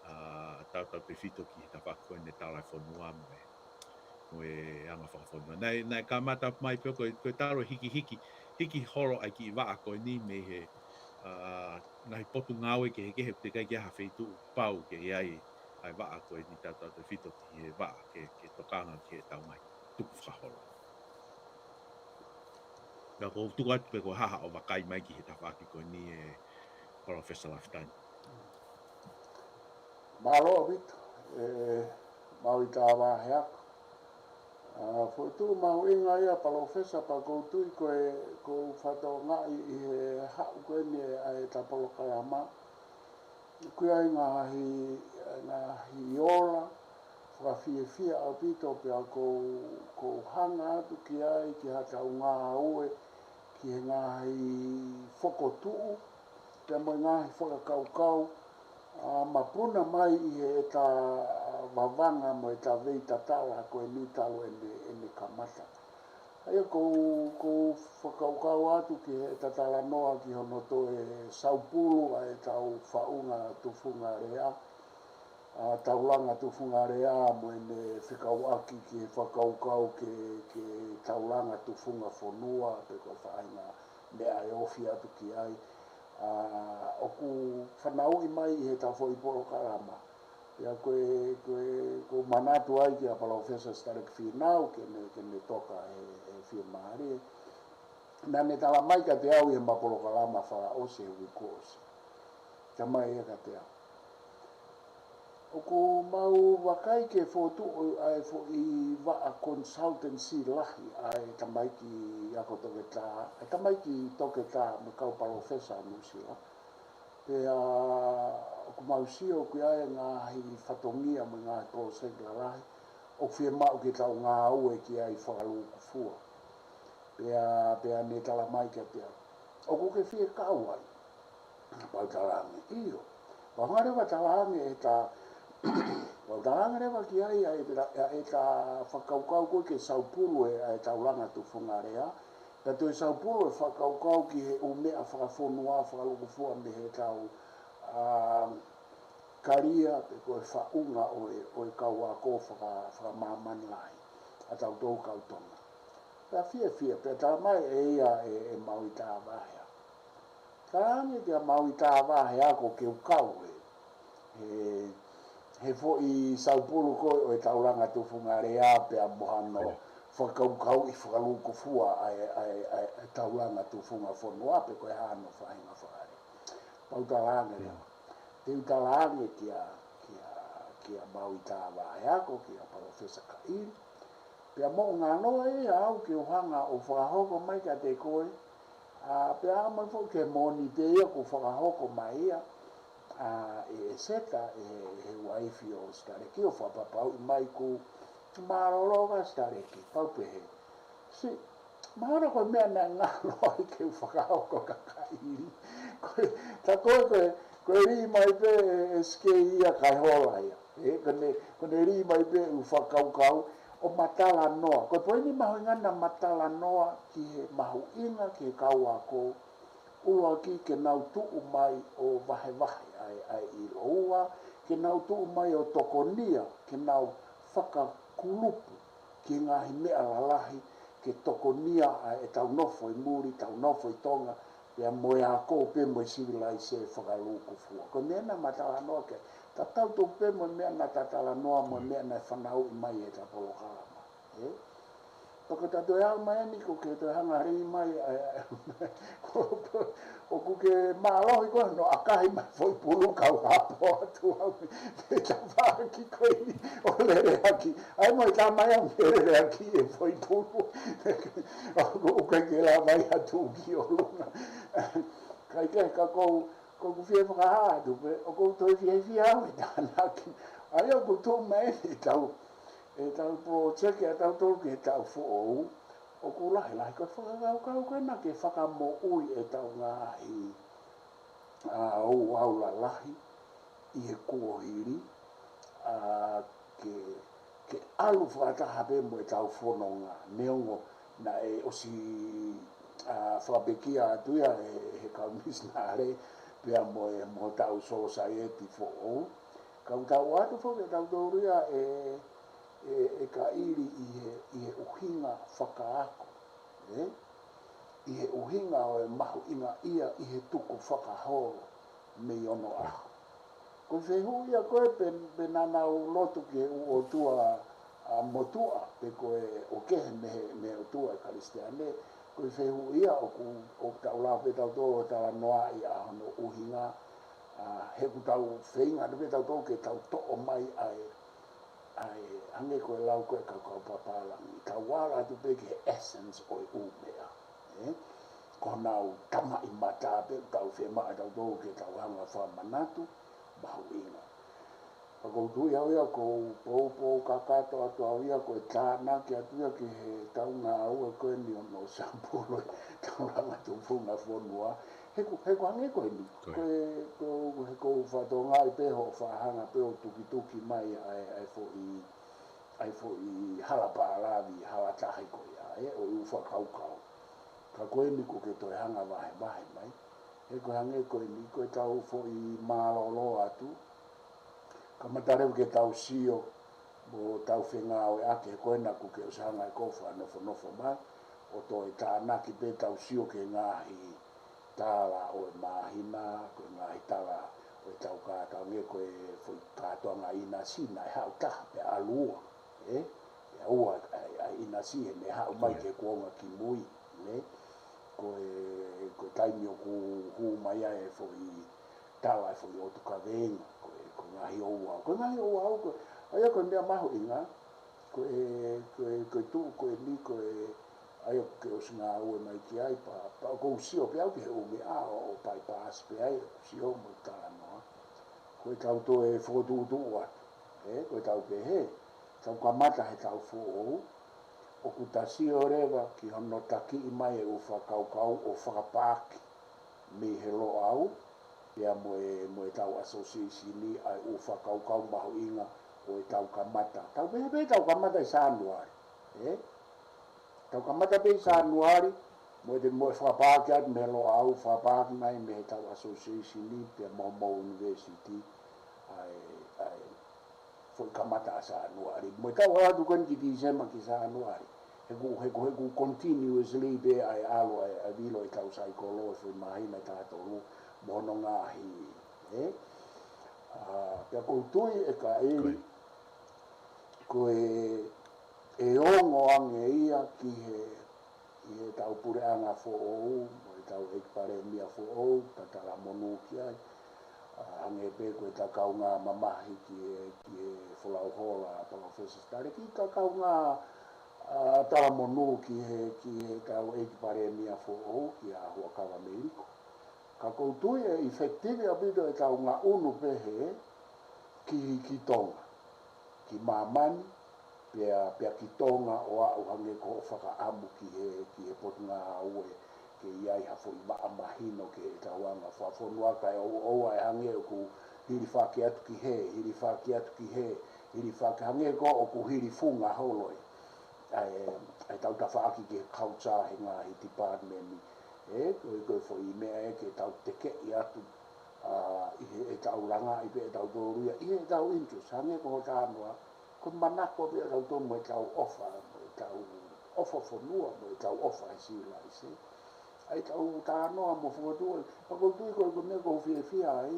ʻA, tautautefito ki he tafaʻaki ko eni tala e fonua mo e, mo e anga fakafonua. Naʻe, naʻe kamata mai pē ko e, ko e talu e hikihiki, hiki holo ʻa e kiʻi vaʻa ko eni mei he, ʻa, ngaahi potungāue kehekehe ʻoku teʻeki ai ke ʻi ai ha feituʻu pau ke ʻi ai ʻa e vaʻa ko eni tautautefito ki he vaʻa ke, ke tokanga ki heʻetau ngaahi tukufakaholo. Ka ʻoku ou tuku atu pē ko e hā haʻo vakai mai ki he tafaʻaki ko eni ʻe Palōfesa Lafitani. Mālō ʻaupito, ʻe Maui Tāvāheako. ʻA, fokotuʻu mahuʻinga ia Palōfesa, pea ʻoku ou tui ko e, ʻoku ou fakatokangaʻi ʻi he haʻu ko eni ʻa ʻeta polokalama, ʻoku ʻi ai ngaahi, ngaahi ola fakafiefia ʻaupito pea ʻoku ou, ʻoku ou hanga atu ki ai ki haʻatau ngāue ki he ngaahi fokotuʻu, pea mo e ngaahi fakakaukau, ʻa, mapuna mai ʻi heʻeta vavanga mo ʻeta veitatala ko eni talu ʻene, ʻene kamata. ʻA ia ʻoku ou, ʻoku ou fakakaukau atu ki heʻeta talanoa ki hono toe saupulu ʻa ʻetau faʻunga tufunga lea, ʻa, taulanga tufunga lea mo ʻene fekauʻaki ki he fakakaukau ke, ke taulanga tufunga fonua, pe ko e faʻahinga meʻa ʻe ofi atu ki ai. ʻA, ʻoku fanauʻi mai ʻi heʻeta foʻi polokalama. Pea ko e, ko e, ʻoku ou manatu ai kia Palōfesa Sitaleki Fīnau ke ne, ke ne toka ʻe, ʻe fiemālie. Naʻa ne tala mai kiate au ʻi heʻema polokalama fakaʻosi he uike kuo ʻosi. Tala mai ia kiate au, ʻoku mau vakai ke fokotuʻu ʻa e foʻi vaʻa consultancy lahi ʻa e tamaiki ako toketā, ʻa e tamaiki toketā mo e kau palōfesa ʻa Nuʻusila. Pea ʻoku mau sio ʻoku ʻi ai e ngaahi fatongia mo e ngaahi project lalahi ʻoku fiemaʻu ke tau ngāue ki ai fakalūkufua. Pea, pea ne tala mai kiate au, ʻoku ke fie kau ai? Pea u talaange, ʻio. Pea u hanga leva ʻo talaange ʻeta, pea u talaange leva ki ai ʻa ʻeta, ʻa ʻeta fakakaukau ko ē ke saupulu e, ʻa e taulanga tufunga lea, pea toe saupulu e fakakaukau ki he ʻū meʻa fakafonua, fakalūkufua mei heʻetau, ʻa, kalia pe ko e faʻunga ʻo e, ʻo e kau ako faka-, fakamāmani lahi ʻa tautolu kau Tonga. Pea fiefia, pea tala mai ʻe ia ʻe, ʻe Maui Tāvāheako. Talaange kia Maui Tāvāheako ke u kau he, he, he foʻi saupulu ko ē ʻo e taulanga tufunga lea pea mo hano fakakaukauʻi fakalūkufua ʻa e, ʻa e, ʻa e, ʻa e taulanga tufunga fonua pe ko e hano faʻahinga fakalea. Pea u talaange leva. Te u talaange kia, kia, kia Maui Tāvāheako, kia Palōfesa Kaʻili. Pea moʻunganoa ia au ke u hanga ʻo fakahoko mai kiate koe. ʻA, pea ʻamu foki ke Mōnite ia kuo fakahoko mai ia, ʻa, ʻe, ʻe Seta, ʻe, ʻe he uaifi ʻo Sitaleki ʻo fakapapauʻi mai kuo mālōlō ʻa Sitaleki, pea u pehē. Siʻi, mahalo ko e meʻa naʻe ngalo ai ke u fakahoko kia Kaʻili. Ko e, tā ko ē, ko e, ko e lī mai pē ʻe, ʻe Sikei ia kae hola ia. ʻE, ko ʻene, ko ʻene lī mai pē ʻū fakakaukau ʻo ma talanoa. Ko e poini mahuʻinga naʻa ma talanoa ki he mahuʻinga ki he kau ako ʻuluaki ke nau tuʻu mai ʻo vahevahe ʻa e, ʻa e ʻilo. Ua, ke nau tuʻu mai ʻo tokonia, ke nau fakakulupu ki he ngaahi meʻa lalahi, ke tokonia ʻa ʻetau nofo ʻi muli, tau nofo ʻi Tonga, pea mo e ako pea mo e sivilaise fakalūkufua. Ko e meʻa naʻa ma talanoa ki ai. Tatau tofu pē mo e meʻa naʻa ta talanoa mo e meʻa naʻe fanauʻi mai ʻi heʻeta polokalama. ʻE? Fakatato e au mai eni ko ke toe hanga ringi mai, ʻa, ʻa, ʻoku ke mālohi ko hono ʻakahi mai foʻi pulu kau hapo atu au mei he tafaʻaki ko eni ʻo lele hake. ʻAi mo e tā mai au mei he lele hake e foʻi pulu. ʻOku, ʻoku ʻikai ke lava ia ʻo tuʻu ki ʻolunga. Kae kehe ka ʻoku ou, ʻoku ou fie fakahā atu pē, ʻoku ou toe fiefia au he tānaki. ʻAi ʻoku tuʻu mai eni ʻetau, ʻetau project ʻatautolu ki he taʻu foʻou. ʻOku lahilahi ko e fakakaukau ko ena ke fakamoʻui ʻetau ngaahi, ʻa, ouau lalahi ʻi he kuohili, ʻa, ke, ke ʻalu fakataha pē mo ʻetau fononga, neongo naʻe ʻosi, ʻa, fakapekia atu ia ʻe, he kau misinale, pea mo e, mo hotau sōsaieti foʻou. Ka ʻoku tau ʻoatu foki ʻe tautolu ia ʻe, ʻe, ʻe Kaʻili ʻi he, ʻi he ʻuhinga fakaako, ē? ʻI he ʻuhinga ʻo e mahuʻingaʻia ʻi he tukufakaholo mei onoʻaho. Ko e fehuʻi ia ko ē pe, pe naʻa nau lotu ki he ʻū ʻotua, ʻa, motuʻa, pe ko e ʻoku kehe mei he, mei he ʻOtua ʻa e Kalisitiane, ko e fehuʻi ia ʻoku, ʻoku tau lava pē tautolu ʻo talanoaʻi ʻa hono ʻuhinga, ʻa, he ʻoku tau feinga pē tautolu ke tau toʻo mai ʻa e, ʻa e, hangē ko e lau ko ē ʻa e kau papālangi, tau ala atu pē ki he essence ʻo e ʻū meʻa, ē? Ko honau tamaʻimata pē ʻoku tau fiemaʻu ʻe tautolu ke tau hanga ʻo fakamanatu, mahuʻinga. Ka ʻoku ou tui au ia ʻoku ou poupou kakato atu au ia ko e tānaki atu ia ki heʻetau ngāue ko eni ʻo hono sampulo ʻetau langa tufunga fonua. He ʻoku, he ʻoku hangē ko eni. Ko ia. Ko e, ko, he ʻoku ou fakatokangaʻi pē hoʻo fakahanga pē ʻo tukituki mai ʻa e, ʻa e foʻi, ʻa e foʻi hala pālavi, hala tahi ko ia, ē, ʻo e ʻū fakakaukau. Ka ko eni ʻoku ke toe hanga ʻo vahevahe mai. He ʻoku hangē ko eni, ko ʻetau foʻi mālōlō atu. Kamata leva ke tau sio, mo tau fengāueʻaki he ko ena ʻoku ke ʻosi hanga ʻe koe ʻo fakanofonofo mai, ʻo toe tānaki pē tau sio ki he ngaahi tala ʻo e māhina, ko e ngaahi tala ʻo ʻetau kātoanga, ko e foʻi kātoanga ʻinasi naʻe haʻu taha pea ʻalu ua, ē? Pea ua ʻa e, ʻa e ʻinasi he naʻe haʻu mai, ʻio, ki he kuonga kimui, ē? Ko e, ko e taimi ʻoku hū mai ai e foʻi tala e foʻi ʻotu kaveinga, ko e, ko e ngaahi ouau, ko e ngaahi ouau, ko e, ʻa ia ko e meʻa mahuʻinga, ko e, ko e, ko e tuʻu ko eni, ko e, ʻa ia ʻoku ke ʻosi ngāue mai ki ai, pea, pea ʻoku ou sio pē au ki he ʻū meʻa ʻo, ʻo bypass pē ai, ʻoku ou sio mo talanoa. Ko ʻetau toe fokotuʻutuʻu atu, ē, ko ʻetau pehē, tau kamata he taʻu foʻou, ʻoku ta sio leva ki hono takiʻi mai e ʻū fakakaukau ʻo fakapaaki mei he Loʻau, pea mo e, mo ʻetau association ni ʻa e ʻū fakakaukau mahuʻinga ʻo ʻetau kamata. Tau pehē pē tau kamata ʻi Sānuali, ē? Tau kamata pē ʻi Sānuali, mo e te mo e fakapaaki atu mei he Loʻau, fakapaaki mai mei heʻetau association ni, pea mo, mo e university, ʻa e, ʻa e, foʻi kamata ʻa Sānuali. Mo e tau atu ko eni ki Tīsema ki Sānuali. He ʻoku, he ʻoku, he ʻoku continuously pē ʻa e ʻalu ʻa e, ʻa e vilo ʻetau saikolo, e foʻi māhina ʻe taha tolu, mo hono ngaahi, ē? ʻA, pea ʻoku ou tui ʻe Kaʻili, ko ia, ko e, ʻe ongo ange ia ki he, ʻi heʻetau puleʻanga foʻou, mo ʻetau ʻEiki Palēmia foʻou, ta talamonū ki ai. ʻA, hangē pē ko ʻeta kaungā mamahi ki he, ki he folau hola, Palōfesa Taleki, ta kaungā, ʻa, talamonū ki he, ki heʻetau ʻEiki Palēmia foʻou, kia Huʻakavameiliku. Ka ʻoku ou tui ʻe effective ʻaupito ʻetau ngaʻunu pehē ki, ki Tonga, ki māmani, pea, pea ki Tonga ʻo aʻu hangē ko hoʻo fakaʻamu ki he, ki he Potungāue, ke ʻi ai ha foʻi vaʻa mahino ki heʻetau anga fakafonua kae ʻoua, ʻoua ʻe hangē ʻoku hilifaki atu ki hē, hilifaki atu ki hē, hilifaki hangē ko ē ʻoku hilifunga holo ē. ʻA e, ʻa ʻetau tafaʻaki ki he culture he ngaahi department ni. Ē, ko e, ko e foʻi meʻa ē ke tau tekeʻi atu, ʻa, ʻi heʻetau langaʻi pē ʻe tautolu ia, ʻi heʻetau interest, hangē ko hoʻo talanoa, ko e manako pē ʻa tautolu mo ʻetau ʻofa, mo ʻetau ʻofa fonua, mo ʻetau ʻofa he sivilaise. ʻA ʻetau talanoa mo fokotuʻu, ka ʻoku ou tui ko e, ko e meʻa ʻoku ou fiefia ai,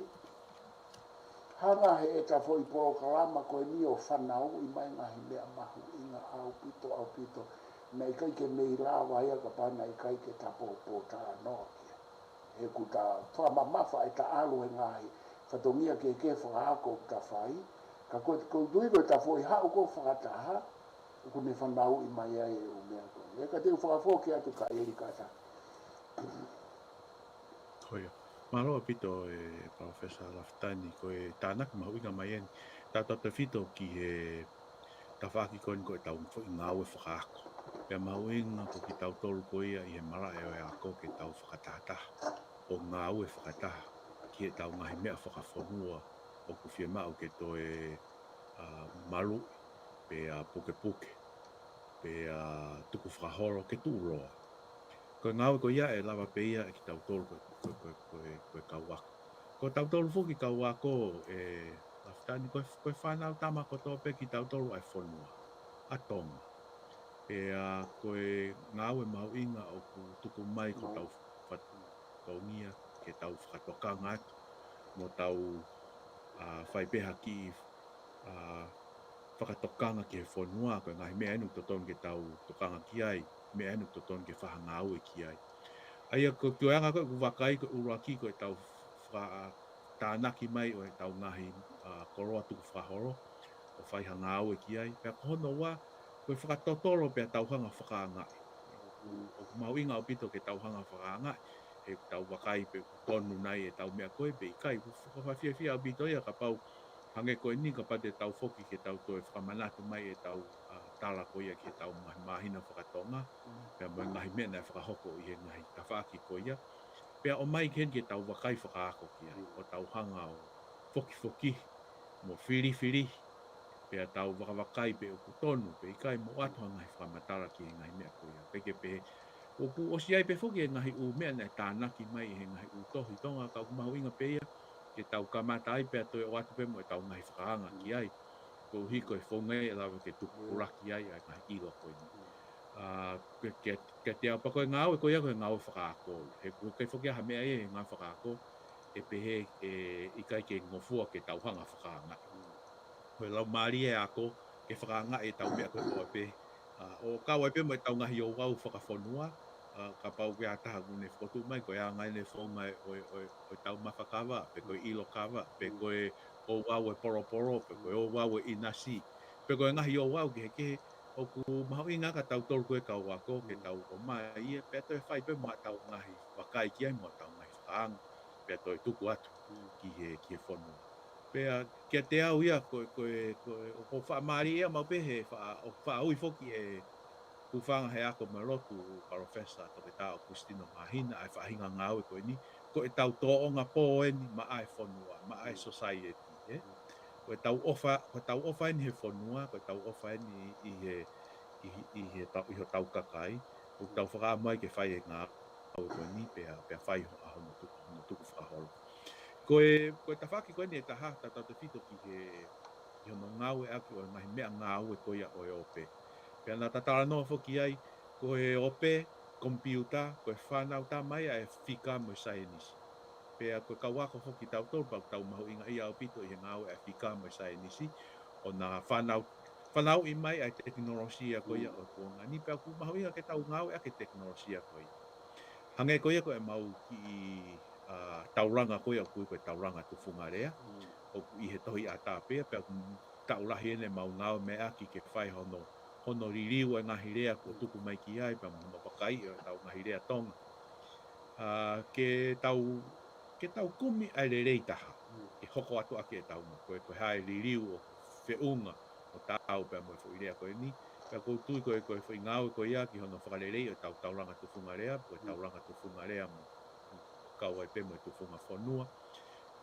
hanga heʻeta foʻi polokalama ko eni ʻo fanauʻi mai ngaahi meʻa mahuʻinga ʻaupito, ʻaupito. Naʻe ʻikai ke mei lava ia kapau naʻe ʻikai ke ta pōpōtalanoa ki ai. He ʻoku ta fakamamafa ʻetau ʻalu he ngaahi fatongia kehekehe fakaako ʻoku ta fai, ka ko e, ko e tui ko e ta foʻi haʻu ko e fakataha, ʻoku ne fanauʻi mai ai e ʻū meʻa ko ē. Ka te u fakafoki atu kia Eli kātaki. Ko ia. Mālō ʻaupito e Palōfesa Lafitani, ko e tānaki mahuʻinga mai eni. Tautautefito ki he tafaʻaki ko eni ko ʻetau foʻi ngāue fakaako. Pea mahuʻinga ko kitautolu ko ia ʻi he malaʻe ʻo e ako ke tau fakatahataha ʻo ngāue fakataha ki heʻetau ngaahi meʻa fakafonua ʻoku fiemaʻu ke toe, ʻa, maluʻi, pea pukepuke, pea tukufakaholo ke tuʻuloa. Ko e ngāue ko ia ʻe lava pē ia ʻe kitautolu ko, ko, ko, ko, ko e kau ako. Ko tautolu foki kau ako, ē Lafitani, ko e, ko e fānau tama kotoa pē kitautolu ʻa e fonua ʻa Tonga. Pea ko e ngāue mahuʻinga ʻoku tuku mai ko tau fatu kaungia ke tau fakatokanga atu mo tau, ʻa, fai pē ha kiʻi, ʻa, fakatokanga ki he fonua, ko e ngaahi meʻa eni ʻoku totonu ke tau tokanga ki ai, meʻa eni ʻoku totonu ke fai ha ngāue ki ai. ʻA ia ko e tuʻunga ko ē ʻoku vakai ko e ʻuluaki ko ʻetau faka-, tānaki mai ʻo ʻetau ngaahi, ʻa, koloa tukufakaholo ʻo fai ha ngāue ki ai. Pea ko hono ua, ko e fakatotolo pea tau hanga fakaangaʻi. ʻOku, ʻoku mahuʻinga ʻaupito ke tau hanga fakaangaʻi, he ʻoku tau vakai pe ʻoku tonu nai ʻetau meʻa ko ē pe ʻikai. ʻOku fakafiefia ʻaupito ia kapau hangē ko eni kapau te tau foki ke tau toe fakamanatu mai ʻetau, ʻa, tala ko ia ki heʻetau ngaahi māhina fakatonga, pea mo e ngaahi meʻa naʻe fakahoko ʻi he ngaahi tafaʻaki ko ia. Pea ʻomai ki heni ke tau vakai fakaako ki ai, ʻo tau hanga ʻo fokifoki mo filifili, pea tau vakavakai pe ʻoku tonu pe ʻikai mo ʻoatu ha ngaahi fakamatala ki he ngaahi meʻa ko ia. Pea ke pehē, ʻoku ʻosi ʻi ai pē foki e ngaahi ʻū meʻa naʻe tānaki mai ʻi he ngaahi ʻū tohi Tonga, ka ʻoku mahuʻinga pē ia ke tau kamata ai pea toe ʻoatu pē mo ʻetau ngaahi fakaanga ki ai. Koeʻuhi ko e founga ia ʻe lava ke tupulaki ai ʻa e ngaahi ʻilo ko eni. ʻA, ke, ke, ke te au pea ko e ngāue ko ia ko e ngāue fakaako. He ʻoku ʻikai foki ha meʻa ia he ngāue fakaako ʻe pehē ʻe ʻikai ke ngofua ke tau hanga fakaanga. Ko e laumālie e ako ke fakaangaʻi ʻetau meʻa ko ē ʻo pē, ʻa, ʻo kau ai pē mo ʻetau ngaahi ouau fakafonua, ʻa, kapau ko ha taha ʻoku ne fokotuʻu mai ko e anga eni e founga ʻo e, ʻo e, ʻo e taumafa kava, pe ko e ʻilo kava, pe ko e ouau e polopolo, pe ko e ouau e ʻinasi, pe ko e ngaahi ouau kehekehe, ʻoku mahuʻinga kia tautolu ko e kau ako ke tau ʻomai ia, pea toe fai pē mo ʻetau ngaahi vakai ki ai mo ʻetau ngaahi fakaanga, pea toe tuku atu ki he, ki he fonua. Pea kiate au ia, ko e, ko e, ko e, ʻoku fakamālie ia maʻu pē he fa-, ʻoku faʻa ui foki e hūfanga he ako mo e lotu, Palōfesa Toketā ʻOkusitino Māhina, ʻa e faʻahinga ngāue ko eni, ko ʻetau tōʻonga pō eni maʻa e fonua, maʻa e society, ē? Ko ʻetau ʻofa, ko ʻetau ʻofa eni he fonua, ko ʻetau ʻofa eni ʻi he, ʻi he, ʻi he tau, ʻi hotau kakai, ʻoku tau fakaʻamu ai ke fai e ngāue ko eni, pea, pea fai ho-, ʻa hono tuku, hono tukufakaholo. Ko e, ko e tafaʻaki ko eni ʻe taha, tautautefito ki he, ki hono ngāueʻaki ʻo e ngaahi meʻangāue ko ia ʻo e ope. Pea naʻa ta talanoa foki ai, ko e ope komipiuta, ko e fānau tama ia ʻa e fika mo e saienisi. Pea ko e kau ako foki tautolu pea ʻoku tau mahuʻingaʻia ʻaupito ʻi he ngāue ʻa e fika mo e saienisi, ʻo na fānau, fanauʻi mai ʻa e tekinolosia ko ia ʻo e kuonga ni, pea ʻoku mahuʻinga ke tau ngāueʻaki e tekinolosia ko ia. Hangē ko ia ko ʻemau kiʻi, ʻa, taulanga ko ia ʻoku ui ko e taulanga tufunga lea. ʻOku ʻi he tohi ʻatā pē ia, pea ʻoku taʻu lahi eni ʻemau ngāueʻaki ke fai hono, hono liliu e ngaahi lea kuo tuku mai ki ai, pea mo hono vakaiʻi ʻo ʻetau ngaahi lea Tonga. ʻA, ke tau, ke tau kumi ʻa e lelei taha, ke hoko atu ʻaki ʻetau mo, ko e, ko e hā e liliu ʻoku feʻunga ʻo taau pea mo e foʻi lea ko eni. Pea ʻoku ou tui ko e, ko e foʻi ngāue ko ia ki hono fakaleleiʻi ʻo ʻetau taulanga tufunga lea, ko e taulanga tufunga lea mo, kau ai pē mo e tufunga fonua.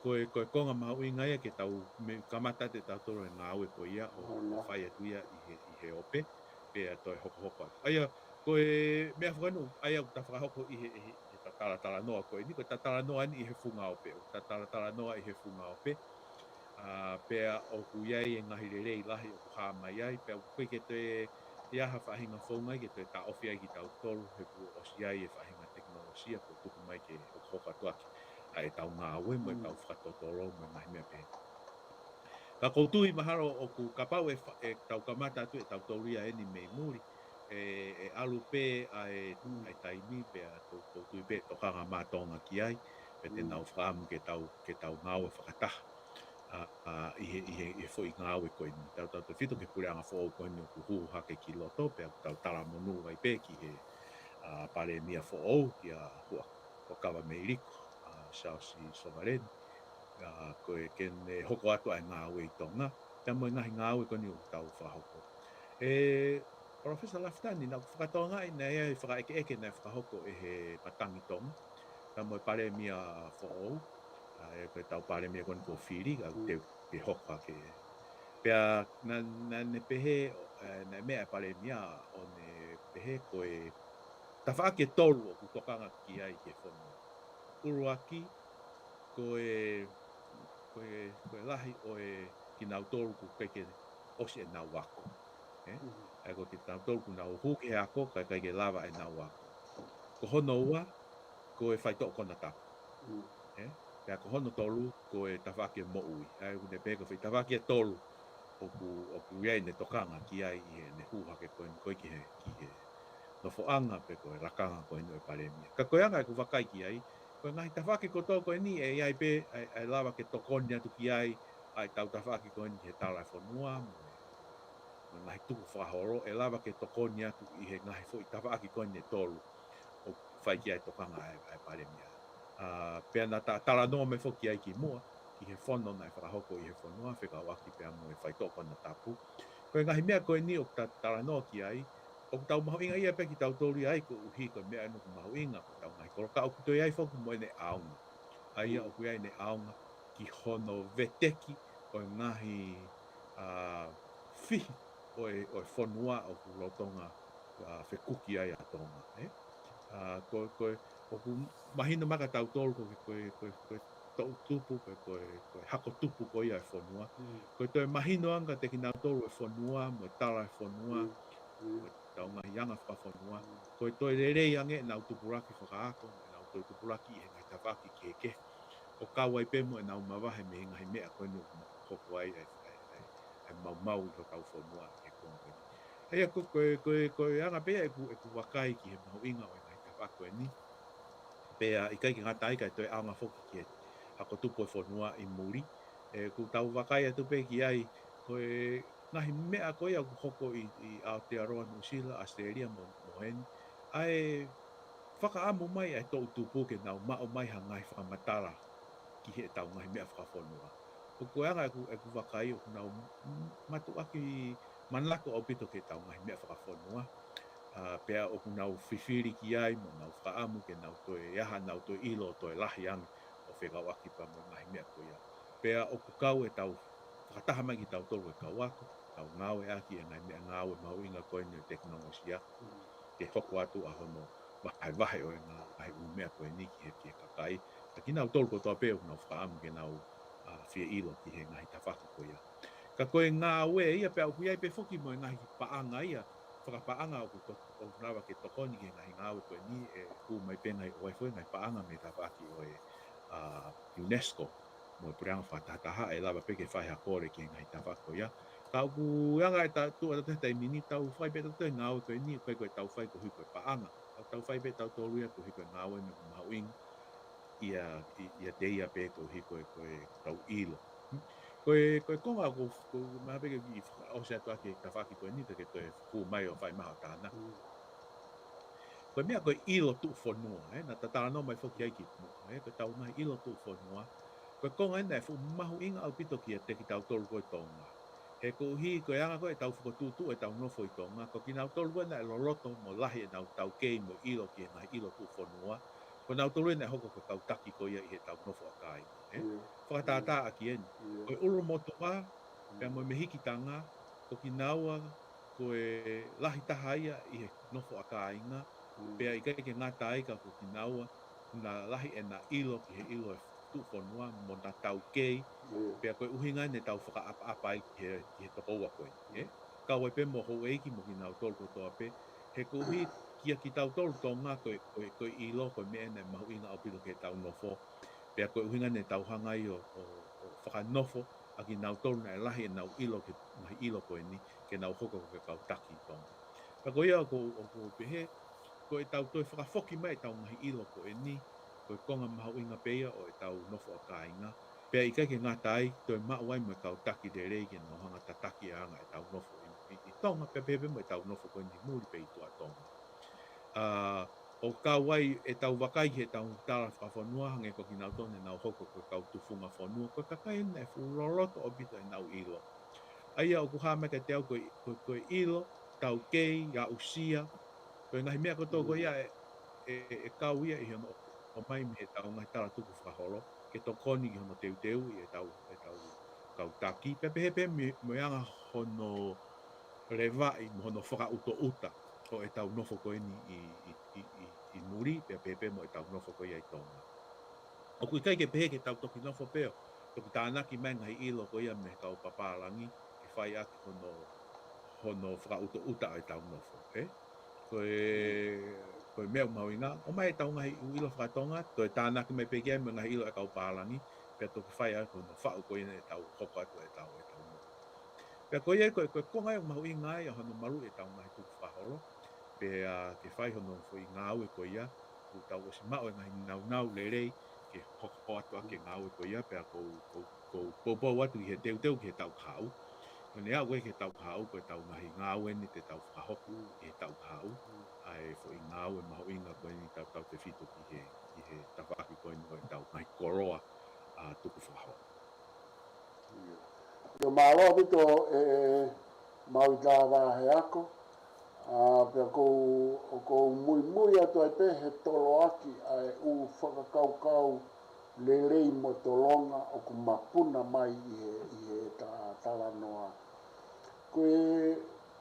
Ko e, ko e konga mahuʻinga ia ke tau, mei kamata ʻe tautolu e ngāue ko ia ʻo, ʻo fai atu ia ʻi he, ʻi he ope, pea toe hokohoko atu. ʻA ia, ko e meʻa fakanuʻu, ʻa ia ʻoku ta fakahoko ʻi he, ʻi he, ʻi he ta talatalanoa ko eni, ko e ta talatalanoa eni ʻi he funga ope, ʻoku ta talatalanoa ʻi he funga ope. ʻA, pea ʻoku ʻi ai e ngaahi lelei lahi ʻoku hā mai ai, pea ʻoku ʻikai ke toe ʻi ai ha faʻahinga founga ia ke toe taʻofi ai kitautolu, he kuo ʻosi ʻi ai e faʻahinga tekinolosia kuo tuku mai ke hokohoko atu ʻaki ʻa ʻetau ngāue mo ʻetau fakatotolo mo e ngaahi meʻa pehē. Ka ʻoku ou tui mahalo ʻoku kapau ʻe fa-, ʻe tau kamata atu ʻe tautolu ia eni mei muli, ʻe, ʻe ʻalu pē ʻa e, ʻa e taimi pea ʻoku, ʻoku ou tui pē ʻe tokanga mai ʻa Tonga ki ai, pea te nau fakaʻamu ke tau, ke tau ngāue fakataha. ʻA, ʻa, ʻi he, ʻi he, ʻi he foʻi ngāue ko eni. Tautautefito ki he puleʻanga foʻou ko eni ʻoku hū hake ki loto, pea ʻoku tau talamonū ai pē ki he, ʻa, Palēmia foʻou, kia Hua-, Huʻakavameiliku, ʻa, Siaosi Sovaleni. ʻA, ko e ke ne hoko atu ʻa e ngāue ʻi Tonga, pea mo e ngaahi ngāue ko eni ʻoku tau fakahoko. ʻE, Palōfesa Lafitani, naʻá ku fakatokangaʻi naʻe ʻi ai e fakaʻekeʻeke naʻe fakahoko ʻe he Matangi Tonga, pea mo e Palēmia foʻou, ʻa, ʻe ko e tau Palēmia ko eni kuo fili, ʻa, te, te hoko ake. Pea naʻa, naʻa ne pehē, ʻe, naʻe meʻa e Palēmia ʻo ne pehē ko e tafaʻaki ʻe tolu ʻoku tokanga ki ai ki he fonua. ʻUluaki, ko e, ko e, ko e lahi ʻo e kinautolu ʻoku ʻikai ke ʻosi ʻenau ako. ʻE? ʻA ia ko kinautolu ʻoku nau hū ki he ako, ka ʻikai ke lava ʻenau ako. Ko hono ua, ko e faitoʻo konatapu. ʻE? Pea ko hono tolu, ko e tafaʻaki ʻe moʻui. ʻA ia ʻoku ne pehē ko e foʻi tafaʻaki ʻe tolu, ʻoku, ʻoku ʻi ai ʻene tokanga ki ai ʻi heʻene hū hake ko eni ko ē ki he, ki he nofoʻanga pe ko e lakanga ko eni ʻo e Palēmia. Ka ko e anga ʻeku vakai ki ai, ko e ngaahi tafaʻaki kotoa ko eni ʻe ʻi ai pē ʻa e, ʻa e lava ke tokoni atu ki ai, ʻa e tau tafaʻaki ko eni ki he tala e fonua, mo e, mo e ngaahi tukufakaholo, ʻe lava ke tokoni atu ʻi he ngaahi foʻi tafaʻaki ko eni ʻe tolu, ʻoku fai ki ai e tokanga ʻa e, ʻa e Palēmia. ʻA, pea naʻa ta talanoa mai foki ai kimuʻa, ki he fono naʻe fakahoko ʻi he fonua, fekauʻaki pea mo e faitoʻo konatapu. Ko e ngaahi meʻa ko eni ʻoku ta talanoa ki ai, ʻoku tau mahuʻingaʻia pē kitautolu ia ai koeʻuhi ko e meʻa ʻeni ʻoku mahuʻinga, ko e tau ngaahi kolo ka ʻoku toe ʻi ai foki mo ʻene ʻaonga. ʻA ia ʻoku ʻi ai ʻene ʻaonga ki hono veteki ʻo e ngaahi, ʻa, fihi ʻo e, ʻo e fonua ʻoku lolotonga, ʻa, fekuki ai ʻa Tonga, ʻe? ʻA, ko, ko, ʻoku mahino mai kia tautolu ko e, ko e, ko e, ko e toʻutupu, ko e, ko e, ko e hako tupu ko ia e fonua. Ko e toe mahino ange kiate kinautolu e fonua, mo e tala e fonua, mo e tau ngaahi anga fakafonua. Ko e toe lelei ange ʻenau tupulaki fakaako, ʻenau toe tupulaki ʻi he ngaahi tafaʻaki kehekehe. ʻO kau ai pē mo ʻenau mavahe mei he ngaahi meʻa ko eni ʻoku hoko ai, ʻa e, ʻa e, ʻa e, ʻa e maumau ʻi hotau fonua ʻi he konga ko eni. ʻA ia ko, ko, ko, ko e anga pē ia ʻeku, ʻeku vakai ki he mahuʻinga ʻo e ngaahi tafaʻaki ko eni. Pea ʻikai ke ngata ai ka e toe ʻaonga foki ki he hako tupu e fonua ʻi muli. ʻE, ʻoku tau vakai atu pē ki ai, ko e ngaahi meʻa ko ia ʻoku hoko ʻi, ʻi Aotearoa, Nuʻusila, ʻAositelēlia mo, mo heni. ʻA e fakaʻamu mai ʻa e toʻutupu ke nau maʻu mai ha ngaahi fakamatala ki heʻetau ngaahi meʻa fakafonua. ʻOku anga ʻeku, ʻeku vakai ʻoku nau m-, mātuʻaki manako ʻaupito ki heʻetau ngaahi meʻa fakafonua. ʻA, pea ʻoku nau fifili ki ai, mo nau fakaʻamu ke nau toe, ʻe ʻi ai haʻanau toe ʻilo, toe lahi ange, ʻo fekauʻaki pea mo e ngaahi meʻa ko ia. Pea ʻoku kau ʻetau fakataha mai kitautolu e kau ako, tau ngāueʻaki e ngaahi meʻangāue mahuʻinga ko eni ʻo e tekinolosia, ke hoko atu ʻa hono vahevahe ʻo e ngaahi ʻū meʻa ko eni ki he, ki he kakai. Ka kinautolu kotoa pē ʻoku nau fakaʻamu ke nau, ʻa, fie ʻilo ki he ngaahi tafaʻaki ko ia. Ka ko e ngāue ia pea ʻoku ʻi ai pē foki mo e ngaahi paʻanga ia, fakapaʻanga ʻoku to-, ʻoku lava ke tokoni ki he ngaahi ngāue ko eni ʻe hū mai pē ngaahi ʻo e foʻi ngaahi paʻanga mei he tafaʻaki ʻo e, ʻa, UNESCO. Mo e puleʻanga fakatahataha ʻe lava pē ke fai ha kole ki he ngaahi tafaʻaki ko ia. Ka ʻoku anga ʻetau tuʻu atu he taimi ni tau fai pē ʻetau ngāue ko eni, ʻikai ko e tau fai koeʻuhi ko e paʻanga. Ka tau fai pē ʻetautolu ia koeʻuhi ko e ngāue ʻeni ʻoku mahuʻinga ia, i-, ʻiate ia pē koeʻuhi ko e, ko e tau ʻilo. Ko e, ko e konga ko, ko, mahalo pē ke kiʻi fakaʻosi atu ʻaki e tafaʻaki ko eni, ka ke toe hū mai ʻo fai mai haʻo tānaki. Ko e meʻa ko e ʻilo tuʻufonua, ʻe, naʻa ta talanoa mai foki ai kimuʻa, ʻe, ko ʻetau ngaahi ʻilo tuʻufonua. Ko e konga ʻeni ʻoku fuʻu mahuʻinga ʻaupito kiate kitautolu ko ē Tonga. He koeʻuhi ko e anga ko ē ʻetau fokotuʻutuʻu ʻetau nofo ʻi Tonga, ko kinautolu ko ē naʻe loloto mo lahi ʻenau taukei mo ʻilo ki he ngaahi ʻilo tuʻufonua. Ko nautolu ē naʻe hoko ko e kau taki ko ia ʻi heʻetau nofo ʻakāinga, ʻe? Fakatātā ʻaki ʻeni. Ko e ʻulumotuʻa, pea mo e mehikitanga, ko kinaua ko e lahi taha ia ʻi he nofo ʻakāinga, pea ʻikai ke ngata ai ka ko kinaua, naʻe lahi ʻena ʻilo ki he ʻilo e tuʻufonua, mo ʻena taukei, pea ko e ʻuhinga ʻeni ʻetau fakaʻapaʻapa ai ki he, ki he tokoua ko ē, ʻe? Kau ai pē mo houʻeiki mo kinautolu kotoa pē, he koeʻuhi kia kitautolu Tonga ko e, ko e, ko e ʻilo, ko e meʻa ʻeni mahuʻinga ʻaupito ki heʻetau nofo, pea ko e ʻuhinga ʻeni ʻetau hanga ai ʻo, ʻo, ʻo fakanofo ʻa kinautolu naʻe lahi ʻenau ʻilo ki he ngaahi ʻilo ko eni, ke nau hoko ko e kau taki ʻi Tonga. Ka ko ia ʻoku ou, ʻoku ou pehē, ko ʻetau toe fakafoki mai ʻetau ngaahi ʻilo ko eni, ko e konga mahuʻinga pē ia ʻo ʻetau nofo ʻa kāinga. Pea ʻikai ke ngata ai, toe maʻu ai mo e kau taki lelei ke nau hanga tataki ʻa e anga ʻetau nofo ʻi, ʻi, ʻi Tonga, pea pehē pē mo ʻetau nofo ko eni muli pē ʻi tuʻa Tonga. ʻA, ʻo kau ai ʻetau vakai ki heʻetau tala fakafonua, hangē ko kinautolu naʻa nau hoko ko e kau tufunga fonua, ko e kakai naʻe fuʻu loloto ʻaupito ʻenau ʻilo. ʻA ia ʻoku hā mai kiate au ko e, ko e, ko e ʻilo, taukei, aʻusia, ko e ngaahi meʻa kotoa ko ia ʻe, ʻe, ʻe kau ia ʻi hono ʻomai mei heʻetau ngaahi tala tukufakaholo, ke tokoni ki hono teuteuʻi ʻetau, ʻetau kau taki, pea pehē pē mo e, mo e anga hono levaʻi mo hono fakaʻutoʻuta ʻo ʻetau nofo ko eni ʻi, ʻi, ʻi, ʻi, ʻi muli, pea pehē pē mo ʻetau nofo ko ia ʻi Tonga. ʻOku ʻikai ke pehē ke tau toki nofo pē ʻo toki tānaki mai ngaahi ʻilo ko ia mei he kau papālangi, ke fai ʻaki hono, hono fakaʻutoʻuta ʻo ʻetau nofo, ē? Ko e, ko e meʻa mahuʻinga, ʻomai ʻetau ngaahi ʻilo fakatonga, toe tānaki mai pē ki ai mo e ngaahi ʻilo ʻa e kau pālangi, pea toki fai ʻaki hono faʻu ko ia ʻetau hoko atu ʻetau, ʻetau nofo. Pea ko ia ko e, ko e konga ia ʻoku mahuʻinga ai ʻa hono maluʻi ʻetau ngaahi tukufakaholo, pea ke fai hono foʻi ngāue ko ia, kuo tau ʻosi maʻu e ngaahi naunau lelei, ke hoko atu ʻaki e ngāue ko ia, pea ʻoku ou, ʻoku ou, ʻoku ou poupou atu ki he teuteu ki he taʻu kahaʻu. Ko ʻene aʻu ko ē ki he taʻu kahaʻu, ko ʻetau ngaahi ngāue ni te tau fakahoko ʻi he taʻu kahaʻu, ʻa e foʻi ngāue mahuʻinga ko eni tautautefito ki he, ki he tafaʻaki ko eni ʻo ʻetau ngaahi koloa, ʻa, tukufakaholo. ʻIo, mālō ʻaupito e Mauitā Vaheako, ʻa, pea ʻoku ou, ʻoku ou muimui atu ai pē he toloaki ʻa e ʻū fakakaukau lelei mo tolonga ʻoku mapuna mai ʻi he, ʻi he ta-, talanoa. Ko e,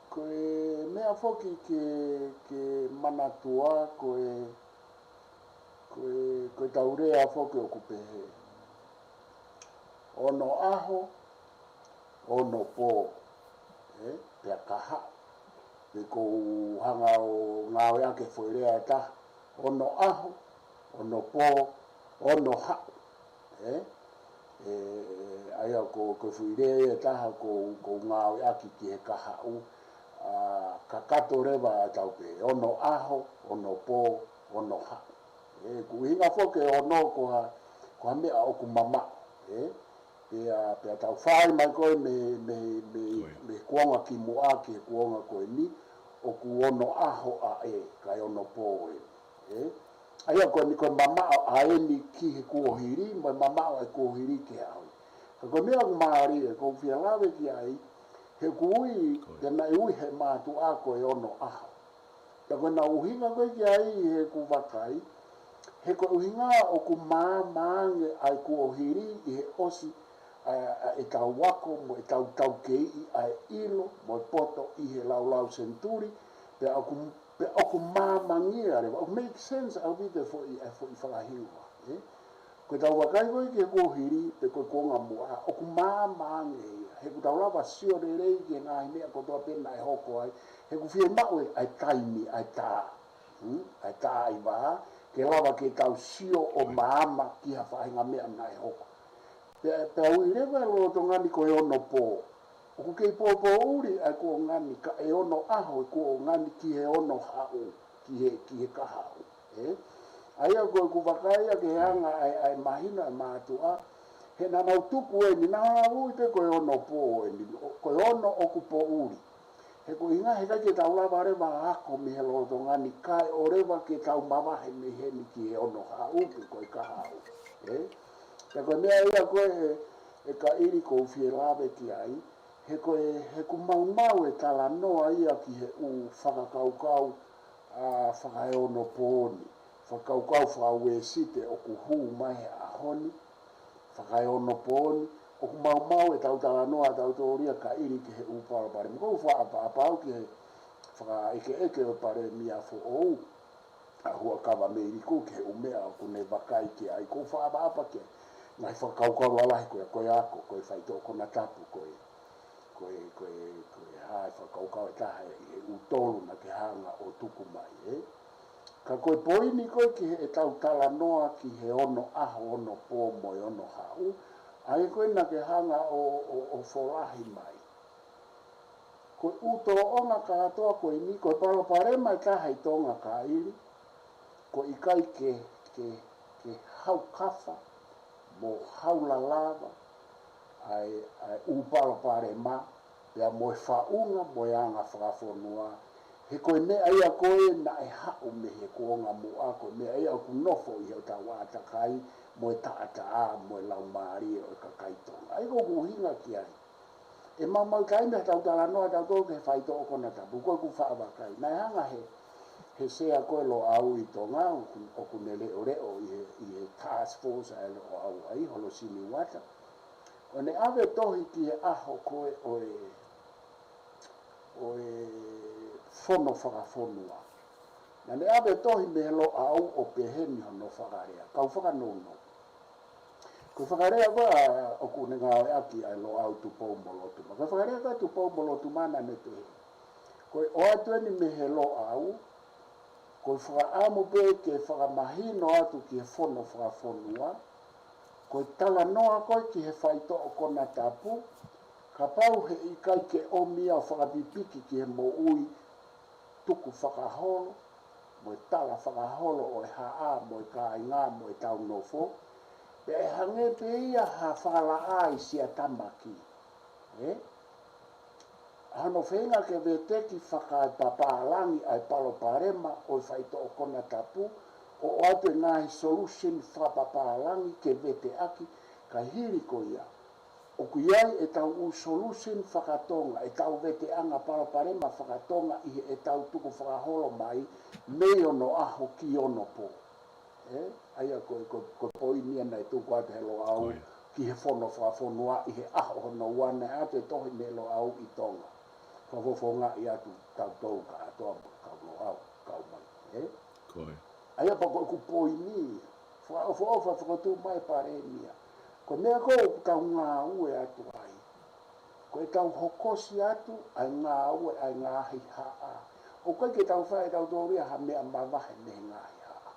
ko e meʻa foki ke, ke manatua, ko e, ko e, ko ʻetau lea foki ʻoku pehē, ono ʻaho, ono pō, ē, pea kahaʻu. Pea ʻoku ou hanga ʻo ngāueʻaki e foʻi lea ʻe taha, ono ʻaho, ono pō, ono haʻu, ē? ʻE, ʻa ia ko, ko e foʻi lea ia ʻe taha ʻoku ou, ʻoku ou ngāueʻaki ki he kahaʻu, ʻa, kakato leva ʻa ʻetau pehē, ono ʻaho, ono pō, ono haʻu. ʻE, ʻoku ʻuhinga foki e ono ko ha, ko ha meʻa ʻoku mamaʻo, ē? Pea, pea tau fai mai ko ē mei, mei, mei, mei he kuonga kimuʻa ki he kuonga ko eni, ʻoku ono ʻaho ʻa ē, kae ono pō ē, ē? ʻA ia ko eni ko e mamaʻo ʻa eni ki he kuohili, mo e mamaʻo ʻa e kuohili ki he ʻaho. Ka ko e meʻa ʻoku mālie, ʻoku ou fie lave ki ai, he ʻoku ui, pea naʻe ui he mātuʻa ko e ono ʻaho. Pea ko ʻenau ʻuhinga ko ē ki ai he ʻoku vakai, he ko e ʻuhinga ʻoku maama ange ʻa e kuohili ʻi he ʻosi ʻa, ʻa ʻetau ako mo ʻetau taukeiʻi ʻa e ʻilo mo e poto ʻi he laulau senituli, pea ʻoku, pea ʻoku maamangia leva, ʻoku make sense ʻaupito e foʻi, e foʻi fakahiva, ē? Ko ʻetau vakai ko ē ki he kuohili, pe ko e kuonga muʻa, ʻoku maama ange ia. He ʻoku tau lava sio lelei ki he ngaahi meʻa kotoa pē naʻe hoko ai. He ʻoku fiemaʻu e, ʻa e taimi, ʻa e tā. Hmm? ʻA e tā ʻi vā, ke lava ke tau sio ʻo maama ki ha faʻahinga meʻa naʻe hoko. Pea, pea ui leva e lolotonga ni ko e ono pō. ʻOku kei pōpoʻuli ʻa e kuonga ni kae ono ʻaho e kuonga ni ki he ono haʻu, ki he, ki he kahaʻu. Ē? ʻA ia ko ʻeku vakai ia ki he anga ʻa e, ʻa e mahino ʻa e mātuʻa, he naʻa nau tuku eni, naʻa nau ui pē ko e ono pō eni, ko e ono ʻoku poʻuli. He ko e ʻuhinga he ʻikai ke tau lava leva ako mei he lolotonga ni kae ʻoua leva ke tau mavahe mei heni ki he ono haʻu pe ko e kahaʻu. Ē? Pea ko e meʻa ia ko ē, ʻe Kaʻili ʻoku ou fie lave ki ai, he ko e, he ʻoku maumau e talanoa ia ki he ʻū fakakaukau ʻa fakaeonopō ni, fakakaukau faka-Uēsite ʻoku hū mai he ʻaho ni, fakaeonopō ni, ʻoku maumau ʻetau talanoa ʻatautolu ia Kaʻili ki he ʻū palopalema. ʻOku ou fakaʻapaʻapa au ki he fakaʻekeʻeke ʻo e Palēmia foʻou, ʻa Huʻakavameiliku ki he ʻū meʻa ʻoku ne vakai ki ai. ʻOku ou fakaʻapaʻapa ki he ngaahi fakakaukau lalahi ko ia, ko e ako, ko e faitoʻo konatapu, ko e, ko e, ko e, ko e hā e fakakaukau ʻe taha ʻi he ʻū tolu naʻa ke hanga ʻo tuku mai, ē? Ka ko e poini ko ē ki heʻetau talanoa ki he ono ʻaho, ono pō mo e ono haʻu, ʻa ia ko ē naʻa ke hanga ʻo, ʻo, ʻo folahi mai. Ko e ʻū tōʻonga kātoa ko eni, ko e palopalema ʻe taha ʻi Tonga, Kaʻili, ko e ʻikai ke, ke, ke haukafa mo haulalava ʻa e, ʻa e ʻū palopalema, pea mo e faʻunga mo e anga fakafonua. He ko e meʻa ia ko ē naʻe haʻu mei he kuonga muʻa, ko e meʻa ia ʻoku nofo ʻi hotau ʻātakai mo e taʻataʻa mo e laumālie ʻo e kakai Tonga. ʻA ia ko ʻeku ʻuhinga ki ai. ʻE maumau taimi ha tau talanoa tautolu ki he faitoʻo konatapu, ko ʻeku faʻa vakai. Naʻe hanga he, he sea ko ē Loʻau ʻi Tonga, ʻoku, ʻoku ne leʻoleʻo ʻi he, ʻi he task force ʻa e Loʻau ai, Holosini Uata. ʻO ne ʻave tohi ki he ʻaho ko ē ʻo e, ʻo e fono fakafonua. Naʻa ne ʻave tohi mei he Loʻau ʻo pehē ni hono fakalea. Kau fakanounou. Ko e fakalea ko ē ʻoku ne ngāueʻaki ʻa e Loʻau, Tupou mo Lotuma. Ko e fakalea ko ē Tupou mo Lotuma naʻa ne pehē: Ko e ʻoatu eni mei he Loʻau, ko e fakaʻamu pē ke fakamahino atu ki he fono fakafonua, ko e talanoa ko ē ki he faitoʻo konatapu, kapau he ʻikai ke ʻomi ia ʻo fakapipiki ki he moʻui tukufakaholo, mo e talafakaholo ʻo e haʻa, mo e kāinga, mo ʻetau nofo, pea ʻe hangē pē ia ha fakalaʻā ʻi Siatamaki. ʻE? Hano feinga ke veteki fakapapālangi ʻa e palopalema ʻo e faitoʻo konatapu, ʻo ʻoatu e ngaahi solution fakapapālangi ke veteʻaki, ka hili ko ia, ʻoku ʻi ai ʻetau ʻū solution fakatonga, ʻetau veteʻanga palopalema fakatonga ʻi heʻetau tukufakaholo mai mei onoʻaho ki onopō. ʻE? ʻA ia ko, ko, ko e poini ia naʻe tuku atu he Loʻau, ko ia, ki he fono fakafonua ʻi he ʻaho hono ua naʻe ʻoatu e tohi mei he Loʻau ʻi Tonga. Fakafofongaʻi atu tautolu kātoa mo e kau Loʻau, kau mai. ʻE? Ko ia. ʻA ia pea ko ʻeku poini ia. Fakaʻofoʻofa fokotuʻu mai e Palēmia. Ko e meʻa ko ē ʻoku tau ngāue atu ai, ko ʻetau hokosi atu ʻa e ngāue ʻa e ngaahi haʻa. ʻOku ʻikai ke tau fai ʻe tautolu ia ha meʻa mavahe mei he ngaahi haʻa.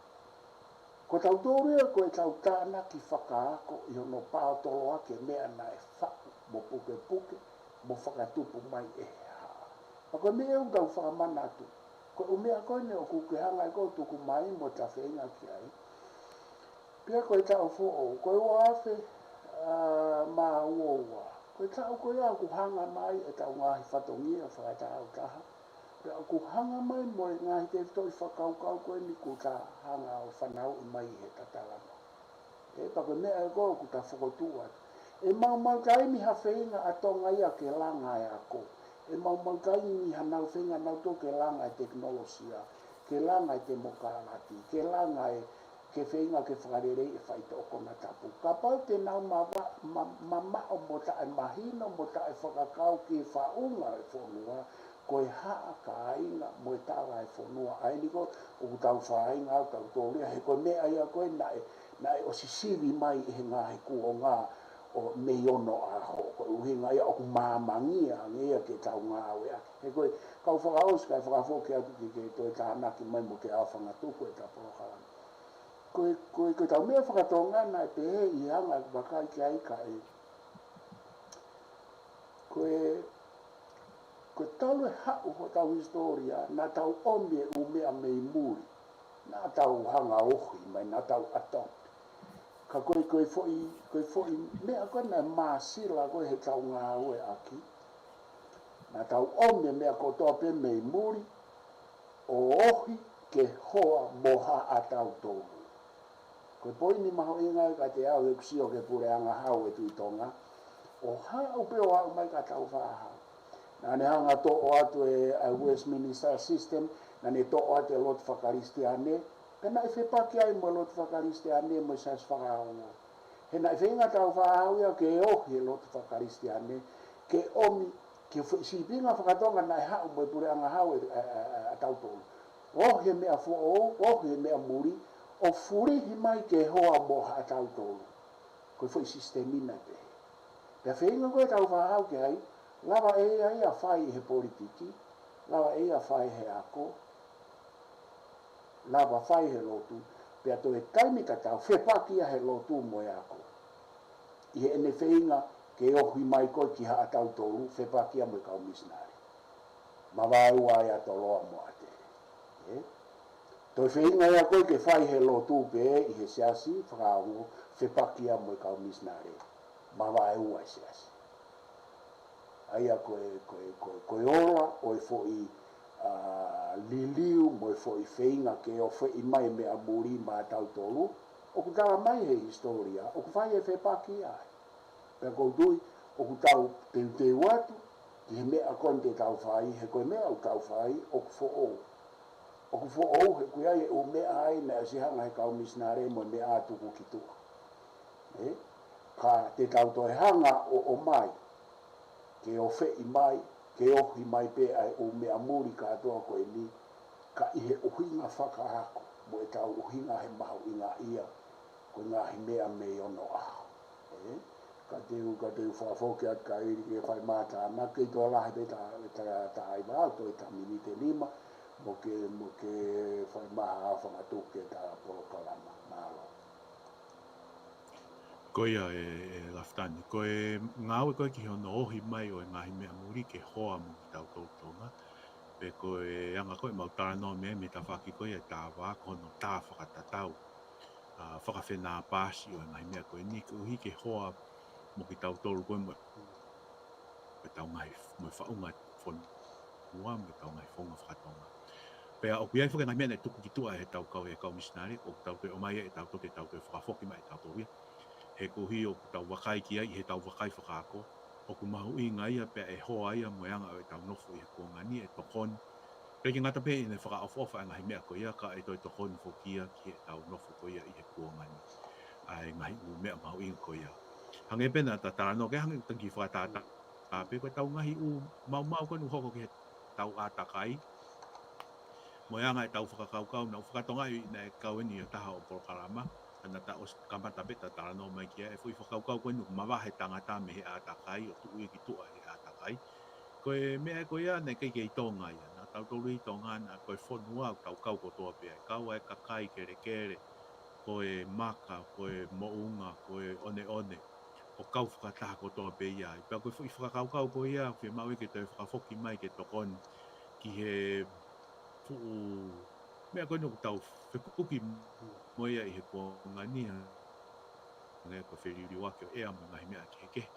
Ko tautolu ia ko ʻetau tānaki fakaako ʻi hono paotoloaki e meʻa naʻe faʻu mo pukepuke mo fakatupu mai ʻe he haʻa. Pea ko e meʻa ʻoku tau fakamanatu, ko e ʻū meʻa ko eni ʻoku ke hanga ʻe koe ʻo tuku mai mo ta feinga ki ai. Pea ko e taʻu foʻou, ko e ua afe, ā, mā ua ua. Ko e taʻu ko ia ʻoku hanga mai ʻetau ngaahi fatongia fakatāutaha. Pea ʻoku hanga mai mo e ngaahi tefitoʻi fakakaukau ko eni kuo ta hanga ʻo fanauʻi mai ʻi heʻeta talanoa. ʻE, pea ko e meʻa ē ko ē ʻoku ta fokotuʻu atu. ʻE maumau taimi ha feinga ʻa Tonga ia ke langa e ako. ʻE maumau taimi hanau feinga nautolu ke langa e tekinolosia, ke langa e temokalati, ke langa e, ke feinga ke fakaleleiʻi e faitoʻo konatapu. Kapau te nau mava-, ma-, mamaʻo mo taʻemahino mo taʻefakakau ki he faʻunga e fonua, ko e haʻa, kāinga mo e tala e fonua. ʻA eni ko ē ʻoku tau fāinga ʻo tautolu ia, he ko e meʻa ia ko ē naʻe, naʻe ʻosi sivi mai ʻi he ngaahi kuonga ʻo mei onoʻaho. Ko e ʻuhinga ia ʻoku māmangia ange ia ke tau ngāueʻaki. He ko e kau fakaʻosi kae fakafoki atu ke, ke toe tānaki mai mo ke aofangatuku ʻeta polokalama. Ko e, ko e, ko ʻetau meʻa fakatonga naʻe pehē ʻi he anga ʻeku vakai ki ai, ka ʻe, ko e, ko e talu e haʻu hotau hisitōlia, naʻa tau ʻomi e ʻū meʻa mei muli, naʻa tau hanga ʻo ohi mai, naʻa tau adopt. Ka ko e, ko e foʻi, ko e foʻi meʻa ko ē naʻe māsila ko ē heʻetau ngāueʻaki, naʻa tau ʻomi e meʻa kotoa pē mei muli, ʻo ohi ke hoa mo haʻatautolu. Ko e poini mahuʻinga ia kiate au, he ʻoku ou sio ki he Puleʻanga Hau ʻo e Tuʻi Tonga, ʻo haʻu pē ʻo aʻu mai kia Tāufaʻāhau. Naʻa ne hanga ʻo toʻo atu e, ʻa e Westminster System, naʻa ne toʻo atu e lotu fakakalisitiane, pea naʻe fepaki ai mo e lotu fakakalisitiane mo e Siasi Fakaongo. He naʻe feinga Tāufaʻāhau ia ke ohi e lotu fakakalisitiane, ke ʻomi, ke fe-, sīpinga fakatonga naʻe haʻu mo e Puleʻanga Hau ʻe, ʻa, ʻa, ʻa, ʻatautolu. Ohi e meʻa foʻou, ohi e meʻa muli, ʻo fulihi mai ke hoa mo haʻatautolu. Ko e foʻi sisitemi naʻe pehē. Pea feinga ko ē Tāufaʻāhau ki ai, lava ʻe ia ia ʻo fai he politiki, lava ʻe ia ʻo fai he ako, lava fai he lotu, pea toe taimi tatau fepaki ia he lotu mo e ako. ʻI heʻene feinga ke ohi mai ko ē ki haʻatautolu, fepaki ia mo e kau misinale. Mavaeua ai ʻa Toloa mo ʻAtele. Ē? Toe feinga ia ko ē ke fai he lotu pē ʻi he siasi fakaongo, fepaki ia mo e kau misinale. Mavaeua e siasi. ʻA ia ko e, ko e, ko e, ko e ola ʻo e foʻi, ā, liliu mo e foʻi feinga ke ofeʻi mai meʻa muli maʻatautolu, ʻoku tala mai he hisitōlia, ʻoku fai e fepaki ai. Pea ʻoku ou tui, ʻoku tau teuteu atu ki he meʻa ko eni te tau fai, he ko e meʻa ʻoku tau fai, ʻoku foʻou. ʻOku foʻou he ʻoku ʻi ai e ʻū meʻa ai naʻe ʻosi hanga he kau misinale mo e meʻa ʻa tuku ki tuʻa. Ē? Ka te tau toe hanga ʻo, ʻomai, ke ofeʻi mai, ke ohi mai pē ʻa e ʻū meʻa muli kātoa ko eni, ka ʻi he ʻuhinga fakaako, mo ʻetau ʻuhinga he mahuʻinga ia, ko e ngaahi meʻa mei onoʻaho. Ē? Ka te u, ka te u fakafoki atu ka ili ke fai mai ha tānaki, kei toe lahi pē ta, ta, ta ʻai vā, toe ta miniti ʻe nima, mo ke, mo ke fai mai ha fangatuku ki heʻeta polokalama. Mālō. Ko ia ē, ē Lafitani, ko e ngāue ko ē ki hono ohi mai ʻo e ngaahi meʻa muli ke hoa mo kitautolu Tonga, pe ko e anga ko ē ʻemau talanoa mei, mei he tafaʻaki ko ia ʻe taha vā, ko hono tā fakatatau, ā, fakafenāpasi ʻo e ngaahi meʻa ko eni, koeʻuhi ke hoa mo kitautolu ko ē mo ʻetau ngaahi, mo e faʻunga fonua, mo ʻetau ngaahi founga fakatonga. Pea ʻoku ʻi ai foki e ngaahi meʻa naʻe tuku ki tuʻa heʻetau kau, ʻe he kau misinale, ʻoku tau toe ʻomai ʻe tautolu ke tau toe fakafoki mai ʻe tautolu ia. He koeʻuhi ʻoku tau vakai ki ai ʻi heʻetau vakai fakaako, ʻoku mahuʻinga ia pea ʻe hoa ia mo e anga ʻo ʻetau nofo ʻi he kuonga ni ʻe tokoni. ʻIkai ke ngata pē ʻi heʻene fakaʻofoʻofa e ngaahi meʻa ko ia ka ʻe toe tokoni foki ia ki heʻetau nofo ko ia ʻi he kuonga ni. ʻA e ngaahi ʻū meʻa mahuʻinga ko ia. Hangē pē naʻa ta talanoa ki ai, hangē ko e taki fakatātā pē ko ʻetau ngaahi ʻū maumau ko eni ʻoku hoko ki heʻetau ʻātakai. Mo e anga ʻetau fakakaukau, naʻa ku fakatokangaʻi naʻe kau eni ʻi ha taha ʻo e polokalama, ka naʻa ta ʻosi kamata pē ta talanoa mai ki ai, e foʻi fakakaukau ko eni ʻoku mavahe tangata mei he ʻātakai, ʻo tuʻu ia ki tuʻa he ʻātakai. Ko e meʻa ko ia naʻe ʻikai ke ʻi Tonga ia, naʻa tautolu ʻi Tonga, naʻa ko e fonua ʻoku tau kau kotoa pē ai, kau ai e kakai kelekele, ko e maka, ko e moʻunga, ko e ʻoneʻone, ʻo kau fakataha kotoa pē ia ai. Pea ko e foʻi fakakaukau ko ia, fiemaʻu ia ke toe fakafoki mai ke tokoni ki he fuʻu meʻa ko eni ʻoku tau fekuki mo ia ʻi he kuonga ni, hangē ko e feliliuaki ʻo e ʻea mo e ngaahi meʻa kehekehe.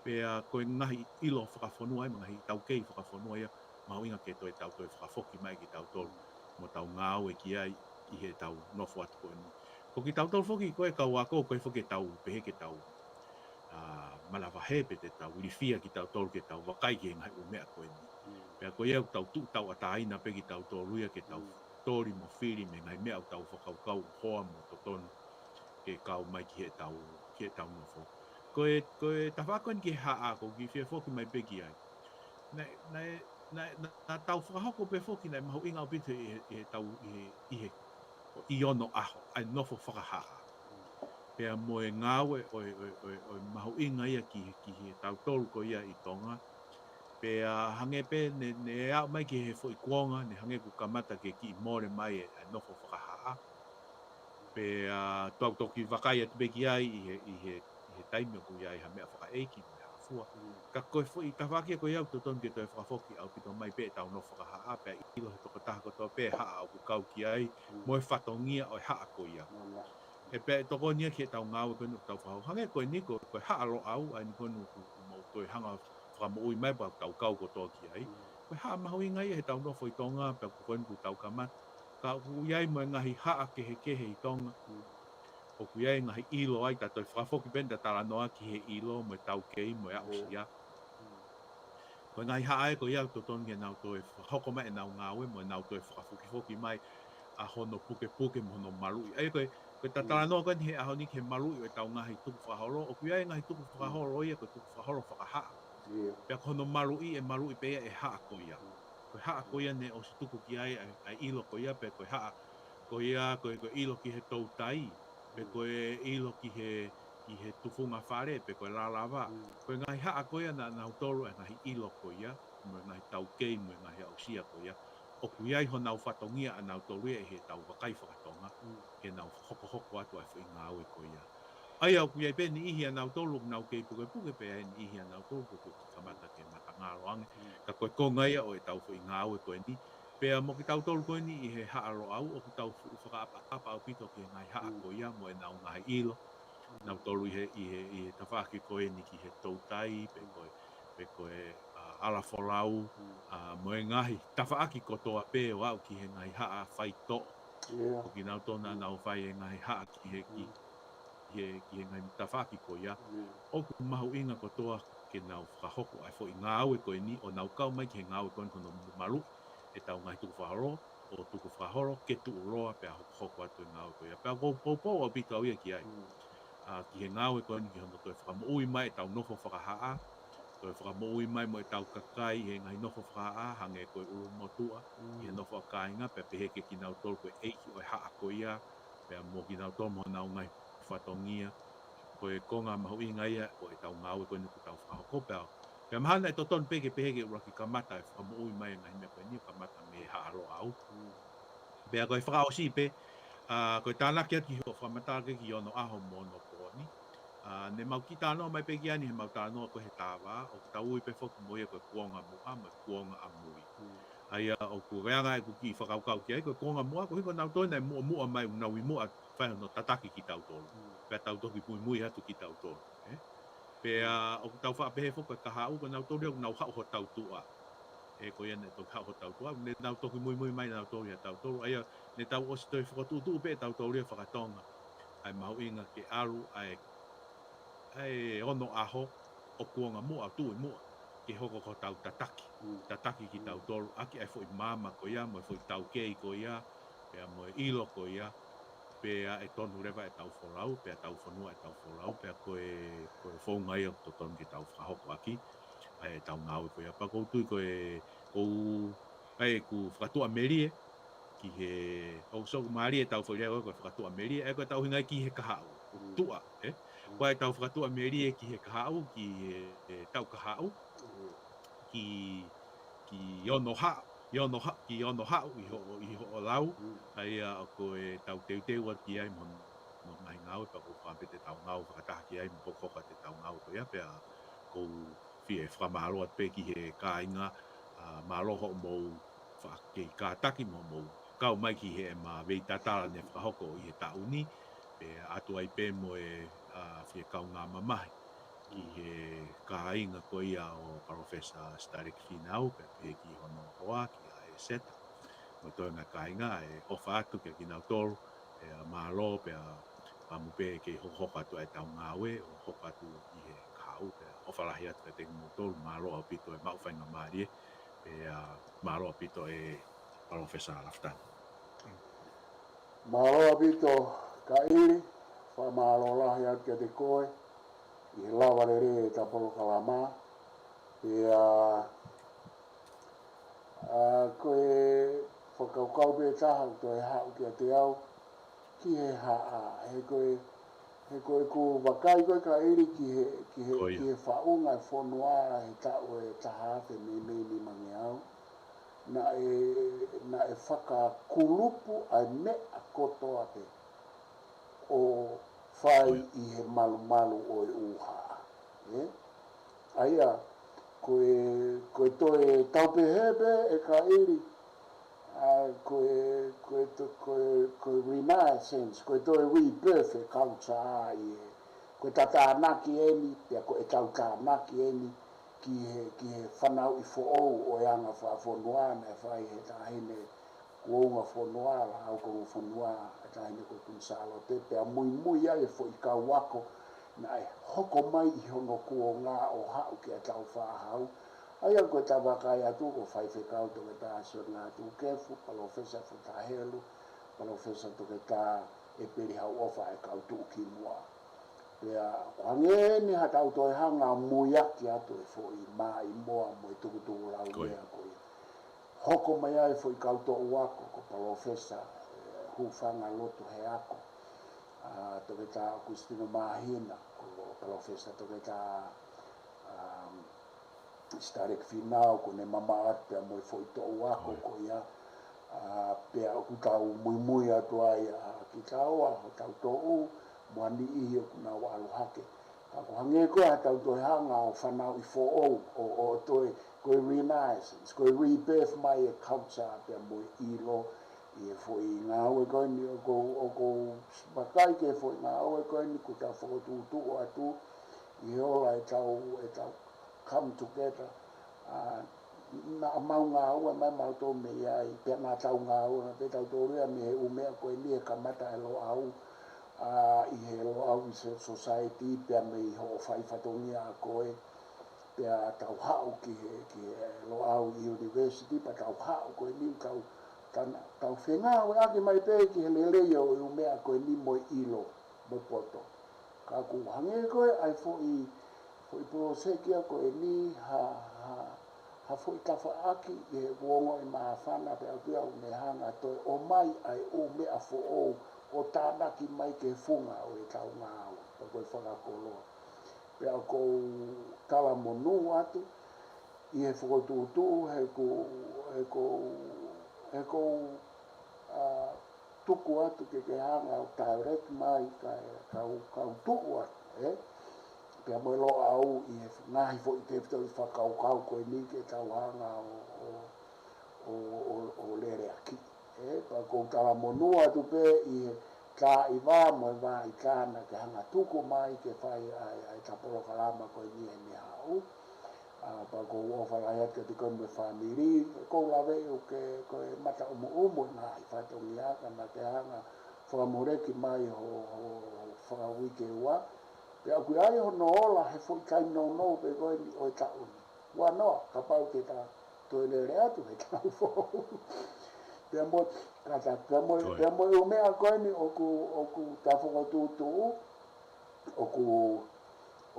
Pea ko e ngaahi ʻilo fakafonua ia, mo e ngaahi taukei fakafonua ia, mahuʻinga ke toe tau toe fakafoki mai kitautolu mo tau ngāue ki ai ʻi heʻetau nofo atu ko eni. Ko kitautolu foki ko e kau ako, ko e foki ʻetau pehē ke tau, ā, manavahē pe te tau ilifia kitautolu ke tau vakai ki he ngaahi ʻū meʻa ko eni. Mm. Pea ko ia ʻoku tau tuʻu tauʻatāina pē kitautolu ia ke tau Mm. toli mo fili mei he ngaahi meʻa ʻoku tau fakakaukau hoa mo totonu ke kau mai ki heʻetau, ki heʻetau nofo. Ko e, ko e tafaʻaki ko eni ki he haʻa, ʻoku ou kiʻi fie foki mai pē ki ai. Naʻe, naʻe, naʻe, naʻa, naʻa tau fakahoko pē foki naʻe mahuʻinga ʻaupito ʻi he, ʻi heʻetau, ʻi he, ʻi he, ʻi onoʻaho, ʻa e nofo fakahaʻa. Pea mo e ngāue ʻo e, ʻo e, ʻo e, ʻo e mahuʻinga ia ki, ki he tautolu ko ia ʻi Tonga. Pea hangē pē ne, ne aʻu mai ki he foʻi kuonga, ne hangē kuo kamata ke kiʻi mole mai e, e nofo fakahaʻa. Pea, ā, tau toki vakai atu pē ki ai ʻi he, ʻi he, ʻi he taimi ʻoku ʻi ai ha meʻa fakaʻeiki mo e haʻa fua. Mm. Ka ko e foʻi tafaʻaki ko ia ʻoku totonu ke toe fakafoki ʻaupito mai pē ʻetau nofo fakahaʻa, pea ʻilo he tokotaha kotoa pē haʻa ʻoku kau ki ai, Mm. mo e fatongia ʻo e haʻa ko ia. Mm. He pea ʻe tokoni ia ki heʻetau ngāue ko eni ʻoku tau fakahoko. Hangē ko eni ko, ko e Haʻa Loʻau, ʻa eni ko eni ʻoku, ʻoku mau toe hanga fakamoʻui mai pea tau kau kotoa ki ai. Mm. Ko e haʻa mahuʻinga ia heʻetau nofo ʻi Tonga, pea ko eni ʻoku tau kamata. Ka ʻoku ʻi ai mo e ngaahi haʻa kehekehe ʻi Tonga. Mm. ʻOku ʻi ai e ngaahi ʻilo ai, ta toe fakafoki pē eni ʻeta talanoa ki he ʻilo mo e taukei mo e Mm. aʻusia. Mm. Ko e ngaahi haʻa ē ko ia ʻoku totonu ke nau toe fakahoko mai ʻenau ngāue mo nau toe fakafokifoki mai ʻa hono pukepuke mo hono maluʻi. ʻA ia ko e, ko ʻeta Mm. talanoa ko eni he ʻaho ni ki he maluʻi ʻo ʻetau ngaahi tukufakaholo, ʻoku ʻi ai e ngaahi tukufakaholo ia ko e tukufakaholo fakahaʻa. ʻIo. Pea ko hono maluʻi, ʻe maluʻi pē ia ʻe he haʻa ko ia. Mm. Ko e haʻa ko ia ne ʻosi tuku ki ai ʻa e, ʻa e ʻilo ko ia, pe ko e haʻa ko ia, ko e, ko e ʻilo ki he toutai, pe Mm. ko e ʻilo ki he, ki he tufunga fale, pe ko e lalava. Mm. Ko e ngaahi haʻa ko ia naʻa nautolu e ngaahi ʻilo ko ia, mo e ngaahi taukei, mo e ngaahi aʻusia ko ia. ʻOku ʻi ai honau fatongia ʻanautolu ia ʻi heʻetau vakai fakatonga, Mm. ke nau hokohoko atu ʻa e foʻi ngāue ko ia. ʻA ia ʻoku ʻi ai pē niʻihi ʻanautolu ʻoku nau kei pukepuke pē ai niʻihi ʻanautolu ko e kamata ke matangalo ange. Ka ko e konga ia ʻo ʻetau foʻi ngāue ko eni. Pea mo kitautolu ko eni ʻi he Haʻa Loʻau ʻoku tau fuʻu fakaʻapaʻapa ʻaupito ki he ngaahi haʻa ko ia mo ʻenau ngaahi ʻilo. Nautolu ʻi he, ʻi he, ʻi he tafaʻaki ko eni ki he toutai, pe ko e, pe ko e, ʻa, ʻalafolau, ʻa, mo e ngaahi tafaʻaki kotoa pē ʻo aʻu ki he ngaahi haʻa faitoʻo. ʻO kinautolu naʻa nau fai e ngaahi haʻa ki he, ki he, ki he ngaahi tafaʻaki ko ia. ʻOku mahuʻinga kotoa ke nau fakahoko ʻa e foʻi ngāue ko eni ʻo nau kau mai ki he ngāue ko eni ko hono maluʻi ʻetau ngaahi tukufakaholo, ʻo tukufakaholo ke tuʻuloa pea hokohoko atu e ngāue ko ia. Pea ʻoku ou poupou ʻaupito au ia ki ai. ʻA, ki he ngāue ko eni ki hono toe fakamoʻui mai ʻetau nofo fakahaʻa, toe fakamoʻui mai mo ʻetau kakai he ngaahi nofo fakahaʻa, hangē ko e ʻulumotuʻa, ki he nofo ʻa kāinga, pea pehē ki kinautolu ko e ʻeiki ʻo e haʻa ko ia, pea mo kinautolu mo honau ngaahi fatongia. Ko e konga mahuʻinga ia ʻo ʻetau ngāue ko eni ʻoku tau fakahoko pea. Pea mahalo naʻe totonu pē ke pehē ke ʻuluaki kamata e fakamoʻui mai e ngaahi meʻa ko eni ʻo kamata mei Haʻa Loʻau. Pea ko e fakaʻosi pē, ʻa, ko e tānaki atu ki hoʻo fakamatala ki he ono ʻaho mo ono pōni. ʻA, ne mau kiʻi talanoa mai pē ki ai ni he mau talanoa ko ē he tāvā, ʻoku tau ui pē foki mo ia ko e kuonga muʻa, mo e kuonga ʻamui. ʻA ia ʻoku ʻi ai ʻeku kiʻi fakakaukau ki ai, ko e kuonga muʻa, ko e hiko nautolu naʻe muʻomuʻa mai ʻoku nau ʻi muʻa fai hono tataki kitautolu. Pea tau toki muimui atu kitautolu, ē? Pea ʻoku tau faʻa pehē foki ko e kahaʻu, ko nautolu ia ʻoku nau haʻu hotau tuʻa. Ē, ko ia naʻe toki haʻu hotau tuʻa, ne nau toki muimui mai nautolu ia tautolu, ʻa ia ne tau ʻosi toe fokotuʻutuʻu pē tautolu ia fakatonga. ʻA e mahuʻinga ke ʻalu, ʻa e ʻa e ono ʻaho ʻo kuonga muʻa, ʻo tuʻi muʻa, ke hoko ko hotau tataki. Tataki kitautolu, ʻaki ʻa e foʻi maama ko ia, mo e foʻi taukei ko ia, pea mo e ʻilo ko ia, pea ʻe tonu leva ʻetau folau, pea tau fonua ʻetau folau, pea ko e, ko e founga ia ʻoku totonu ke tau fakahoko ʻaki, ʻa ʻetau ngāue ko ia. Pea ʻoku ou tui ko e, ʻoku, ʻa ʻeku fakatuʻamelie, ki he, ʻoku soku mālie ʻetau foʻi lea ko e fakatuʻamelie, ʻa ia ko ʻetau hinga ki he kahaʻu. Tuʻa, ē? Ko ʻetau fakatuʻamelie ki he kahaʻu, ki he, he tau kahaʻu, ki, ki ono haʻu, ʻi ono haʻu, ki ono haʻu ʻi hoʻo, ʻi hoʻo lau, ʻa ia ko ʻetau teuteu atu ki ai mo hono ngaahi ngāue, pea ʻoku ou fakaʻamu pē te tau ngāue fakataha ki ai, mo hokohoko ʻetau ngāue ko ia, pea ʻoku ou fie fakamālō atu pē ki he kāinga, ʻa, mālō hoʻomou faʻa kei kātaki mo hoʻomou kau mai ki heʻema veitatala ne fakahoko ʻi he taʻu ni, pea ʻoatu ai pē mo e, ʻa, fie kaungā mamahi ki he kāinga ko ia ʻo Palōfesa Sitaleki Fīnau, pea pehē ki hono hoa, kia ʻEseta, mo e toenga kāinga, ʻe ʻofa atu kia kinautolu, pea mālō, pea ʻamu pē ke hokohoko atu ʻetau ngāue, ʻo hoko atu ʻi he kahaʻu, pea ʻofa lahi atu kiate kimoutolu, mālō ʻaupito e maʻu faingamālie, pea mālō ʻaupito e Palōfesa Lafitani. Mālō ʻaupito Kaʻili, fakamālō lahi atu kiate koe, ʻi he lava lelei ʻeta polokalama, pea ʻa, ko e fakakaukau pē taha ʻoku toe haʻu kiate au, ki he haʻa, he ko e, he ko ʻeku vakai ko ē Kaʻili ki he, ki he, ki he faʻunga e fonua he taʻu ʻe taha afe mei, mei nimangeau. Naʻe, naʻe fakakulupu ʻa e meʻa kotoa pē ʻo fai ʻi he malumalu ʻo e ʻū haʻa. Ē? ʻA ia, ko e, ko e toe tau pehē pē ʻe Kaʻili, ʻa, ko e, ko e to-, ko e, ko e renaissance, ko e toe rebirth e culture ʻi he, ko e tānaki eni, pea ko ʻetau tānaki eni, ki he, ki he fanauʻi foʻou ʻo e anga fakafonua naʻe fai he taʻahine kuo unga fonua, Laʻau kuo unga fonua, ʻa e taʻahine ko Kuini Sālote, pea muimui ai e foʻi kau ako naʻe hoko mai ʻi hono kuonga ʻo haʻu ki ʻetau fāhau. ʻA ia ko ʻeta vakai atu ko Faifekau Toketā Sione Ngātuʻu Kefu, Palōfesa Futa Helu, Palōfesa Toketā ʻEpeli Hauʻofa ʻa e kau tuʻukimuʻa. Pea, ko e hangē ni haʻatau toe hanga ʻo muiaki atu e foʻi maʻimoa mo e tukutuku laumea ko ia. Hoko mai ai e foʻi kau toʻu ako, ko Palōfesa, ē, Hūfanga Lotu Heako, ʻa, Toketā ʻOkusitino Māhina, ko Palōfesa Toketā, ʻa, Sitaleki Fīnau, kuo ne mamaʻo atu pea mo e foʻi toʻu ako ko ia, ʻa, pea ʻoku tau muimui atu ai ʻa kitaua, hotau toʻu, mo ha niʻihi ʻoku nau ʻalu hake. Ka ʻoku hangē ko ē haʻatau toe hanga ʻo fanauʻi foʻou, ʻo, ʻo toe, ko e renaissance, ko e rebirth mai e culture pea mo e ʻilo ʻi he foʻi ngāue ko eni ʻoku ou, ʻoku ou vakai ki he foʻi ngāue ko eni kuo tau fokotuʻutuʻu atu ʻi he ola ʻetau, ʻetau come together. ʻA, naʻa mau ngāue mai mautolu mei ai, pea naʻa tau ngāue mai pē tautolu ia mei he ʻū meʻa ko eni he kamata e Loʻau, ʻa, ʻi he Loʻau Research Society, pea mei hoʻo fai fatongia ʻa koe, pea tau haʻu ki he, ki he Loʻau University, pea tau haʻu ko eni tau, tana, tau fengāueʻaki mai pē ki he lelei ʻo e ʻū meʻa ko eni mo e ʻilo, mo e poto. Ka ʻoku hangē ko ē ʻa e foʻi, foʻi poloseki ia ko eni ha, ha, ha foʻi tafaʻaki ʻi he kuonga ʻi māfana pea ʻoku ʻi ai ʻoku ne hanga toe ʻomai ʻa e ʻū meʻa foʻou ʻo tānaki mai ki he funga ʻo ʻetau ngāue, pea ko e fakakoloa. Pea ʻoku ou talamonū atu ʻi he fokotuʻutuʻu he ʻoku, he ʻoku, he ʻoku ou, ʻa, tuku atu ke ke hanga ʻo direct mai ka, kau, kau tuʻu atu, ē? Pea mo e Loʻau ʻi he ngaahi foʻi tefitoʻi fakakaukau ko eni ke tau hanga ʻo, ʻo, ʻo, ʻo, ʻo leleaki. Ē, pea ʻoku ou talamonū atu pē ʻi he tā ʻi vā mo e vā ʻi tā naʻa ke hanga tuku mai ke fai ʻa e, ʻa e ta polokalama ko eni ʻi he meʻa haʻu. ʻA, pea ʻoku ou ʻofa lahi atu kiate koe mo e fāmili, ʻoku ou lave ʻo ke, ko e mata ʻumuʻumu e ngaahi fatongia ka naʻa ke hanga fakamoleki mai ho, ho, ho fakauike ua. Pea ʻoku ʻi ai hono ola he foʻi taimi nounou pē ko eni ʻo e taʻu ni. Ua noa, kapau ke ta toe lele atu he taʻu foʻou. Pea mo, ka ta, pea mo, Ko ia. pea mo e ʻū meʻa ko eni ʻoku, ʻoku ta fokotuʻutuʻu, ʻoku,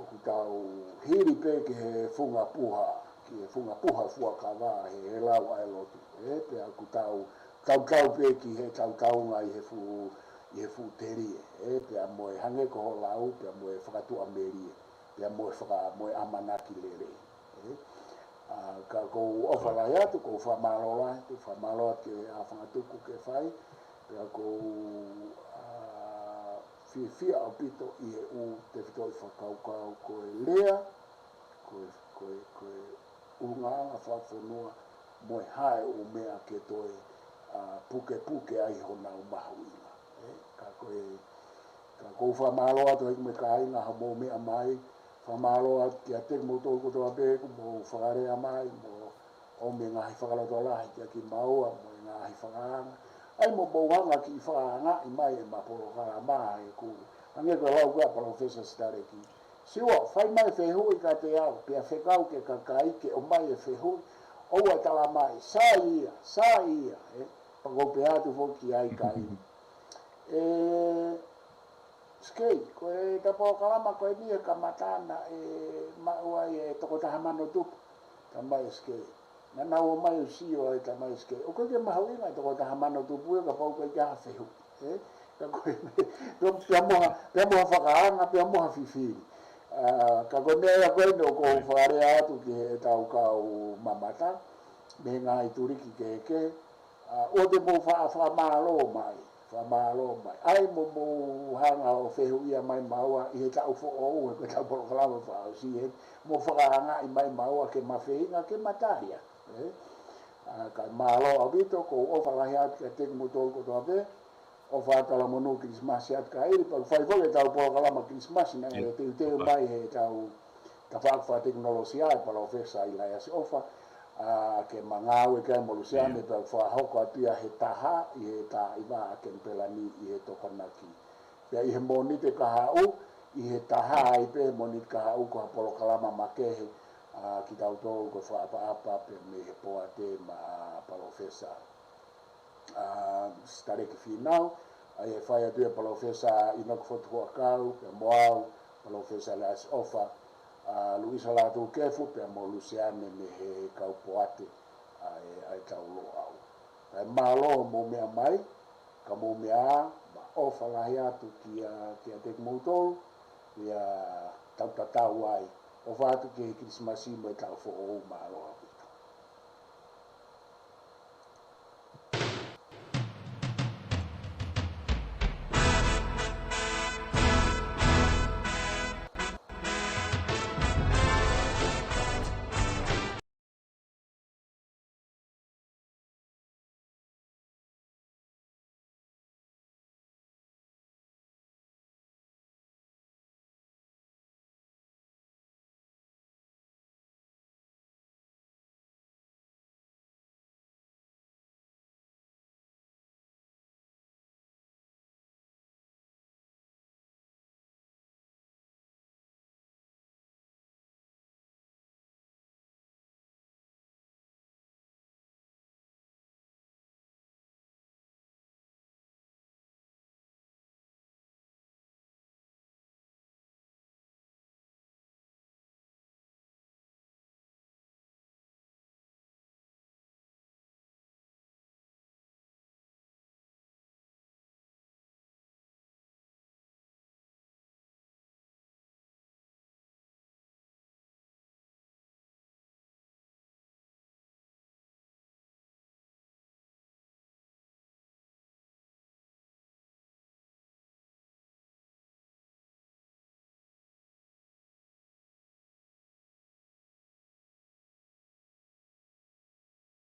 ʻoku tau hili pē ki he funga puha, ki he funga puha fuakava he, he lau ʻa e lotu. Ē, pea ʻoku tau, tau tau pē ki he tau taunga ʻi he fuʻu, ʻi he fuʻu telie. Ē, pea mo e hangē ko hoʻo lau, pea mo e fakatuʻamelie, pea mo e faka, mo e ʻamanaki lelei. Ē, ʻa, ka ʻoku ou ʻofa lahi atu, ʻoku ou fakamālō lahi, ʻoku ou fakamālō atu ki he ʻa fangatuku ke fai, pea ʻoku ou, ʻa, fiefia ʻaupito ʻi he ʻū tefitoʻi fakakaukau ko e lea, ko e, ko e, ko e ʻulungaanga fakafonua, mo e hā e ʻū meʻa ke toe, ʻa, pukepuke ai honau mahuʻinga. Ē, ka ko e, ka ʻoku ou fakamālō atu ai mo e kāinga hoʻomou meʻa mai, fakamālō atu kiate kimoutolu kotoa pē kuo mou fakalea mai, mo ʻomai e ngaahi fakalotolahi kia kimaua mo e ngaahi fakaanga. ʻAi mo mou hanga ki fakaangaʻi mai ʻema polokalama ʻeku. Hangē ko e lau ko ē ʻa Palōfesa Sitaleki. Siua, fai mai e fehuʻi kiate au, pea fekau ki he kakai ke ʻomai e fehuʻi, ʻoua ʻe tala mai, sai ia, sai ia, ē, pea ʻoku ou pehē atu foki ki ai kae. Ē, Skei, ko e ta polokalama ko eni he kamata naʻe maʻu ai e toko taha mano tupu, tamai Skei. Naʻa nau ō mai ʻo sio ai tamai Skei. ʻOku ʻikai ke mahuʻinga e toko taha mano tupu ia kapau ʻoku ʻikai ke ʻi ai ha fehuʻi, ē? Ka ko e, pea, pea mo ha, pea mo ha fakaanga, pea mo ha fifili. ʻA, ka ko e meʻa ia ko eni ʻoku ou fakalea atu ki heʻetau kau mamata, mei he ngaahi tuliki kehekehe, ʻa, ʻoua te mou fa-, fakamālō mai, fakamālō mai. ʻAi mo mou hanga ʻo fehuʻia mai maua ʻi he taʻu foʻou, he ko e ta polokalama fakaʻosi eni, mo fakaangaʻi mai maua ke ma feinga ke ma tali atu, ē? ʻA, kae mālō ʻaupito, ʻoku ou ʻofa lahi atu kiate kimoutolu kotoa pē, ʻofa talamonū Kilisimasi atu kia Ili, pea ʻoku fai foki ʻetau polokalama Kilisimasi naʻe teuteu mai heʻetau tafaʻaki fakatekinolosia ʻe Palōfesa ʻIlaiasi ʻOfa, ʻa, ke ma ngāue ki ai mo Lusiane, pea ʻoku fakahoko atu ia he taha, ʻi he taha ʻi vā ʻa Kenipela ni ʻi he Tokonaki. Pea ʻi he Mōnite kahaʻu, ʻi he taha ai pē he Mōnite kahaʻu ko ha polokalama makehe, ʻa, kitautolu ko e fakaʻapaʻapa pē mei he poate maʻa Palōfesa ʻa, Sitaleki Fīnau, ʻa ia ʻe fai atu ʻe Palōfesa ʻInoke Fotu Huʻakau, pea mo au, Palōfesa ʻIlaiasi ʻOfa, ʻa, Luisa Lātūkefu, pea mo Lusiane mei he kau poate, ʻa, ʻe, ʻa ʻetau Loʻau. Kae mālō hoʻomou meʻa mai, ka mou meʻa ā, ma ʻofa lahi atu kia, kiate kimoutolu, ia tau tatau ai, ʻofa atu ki he Kilisimasi mo e taʻu foʻou, mālō ā.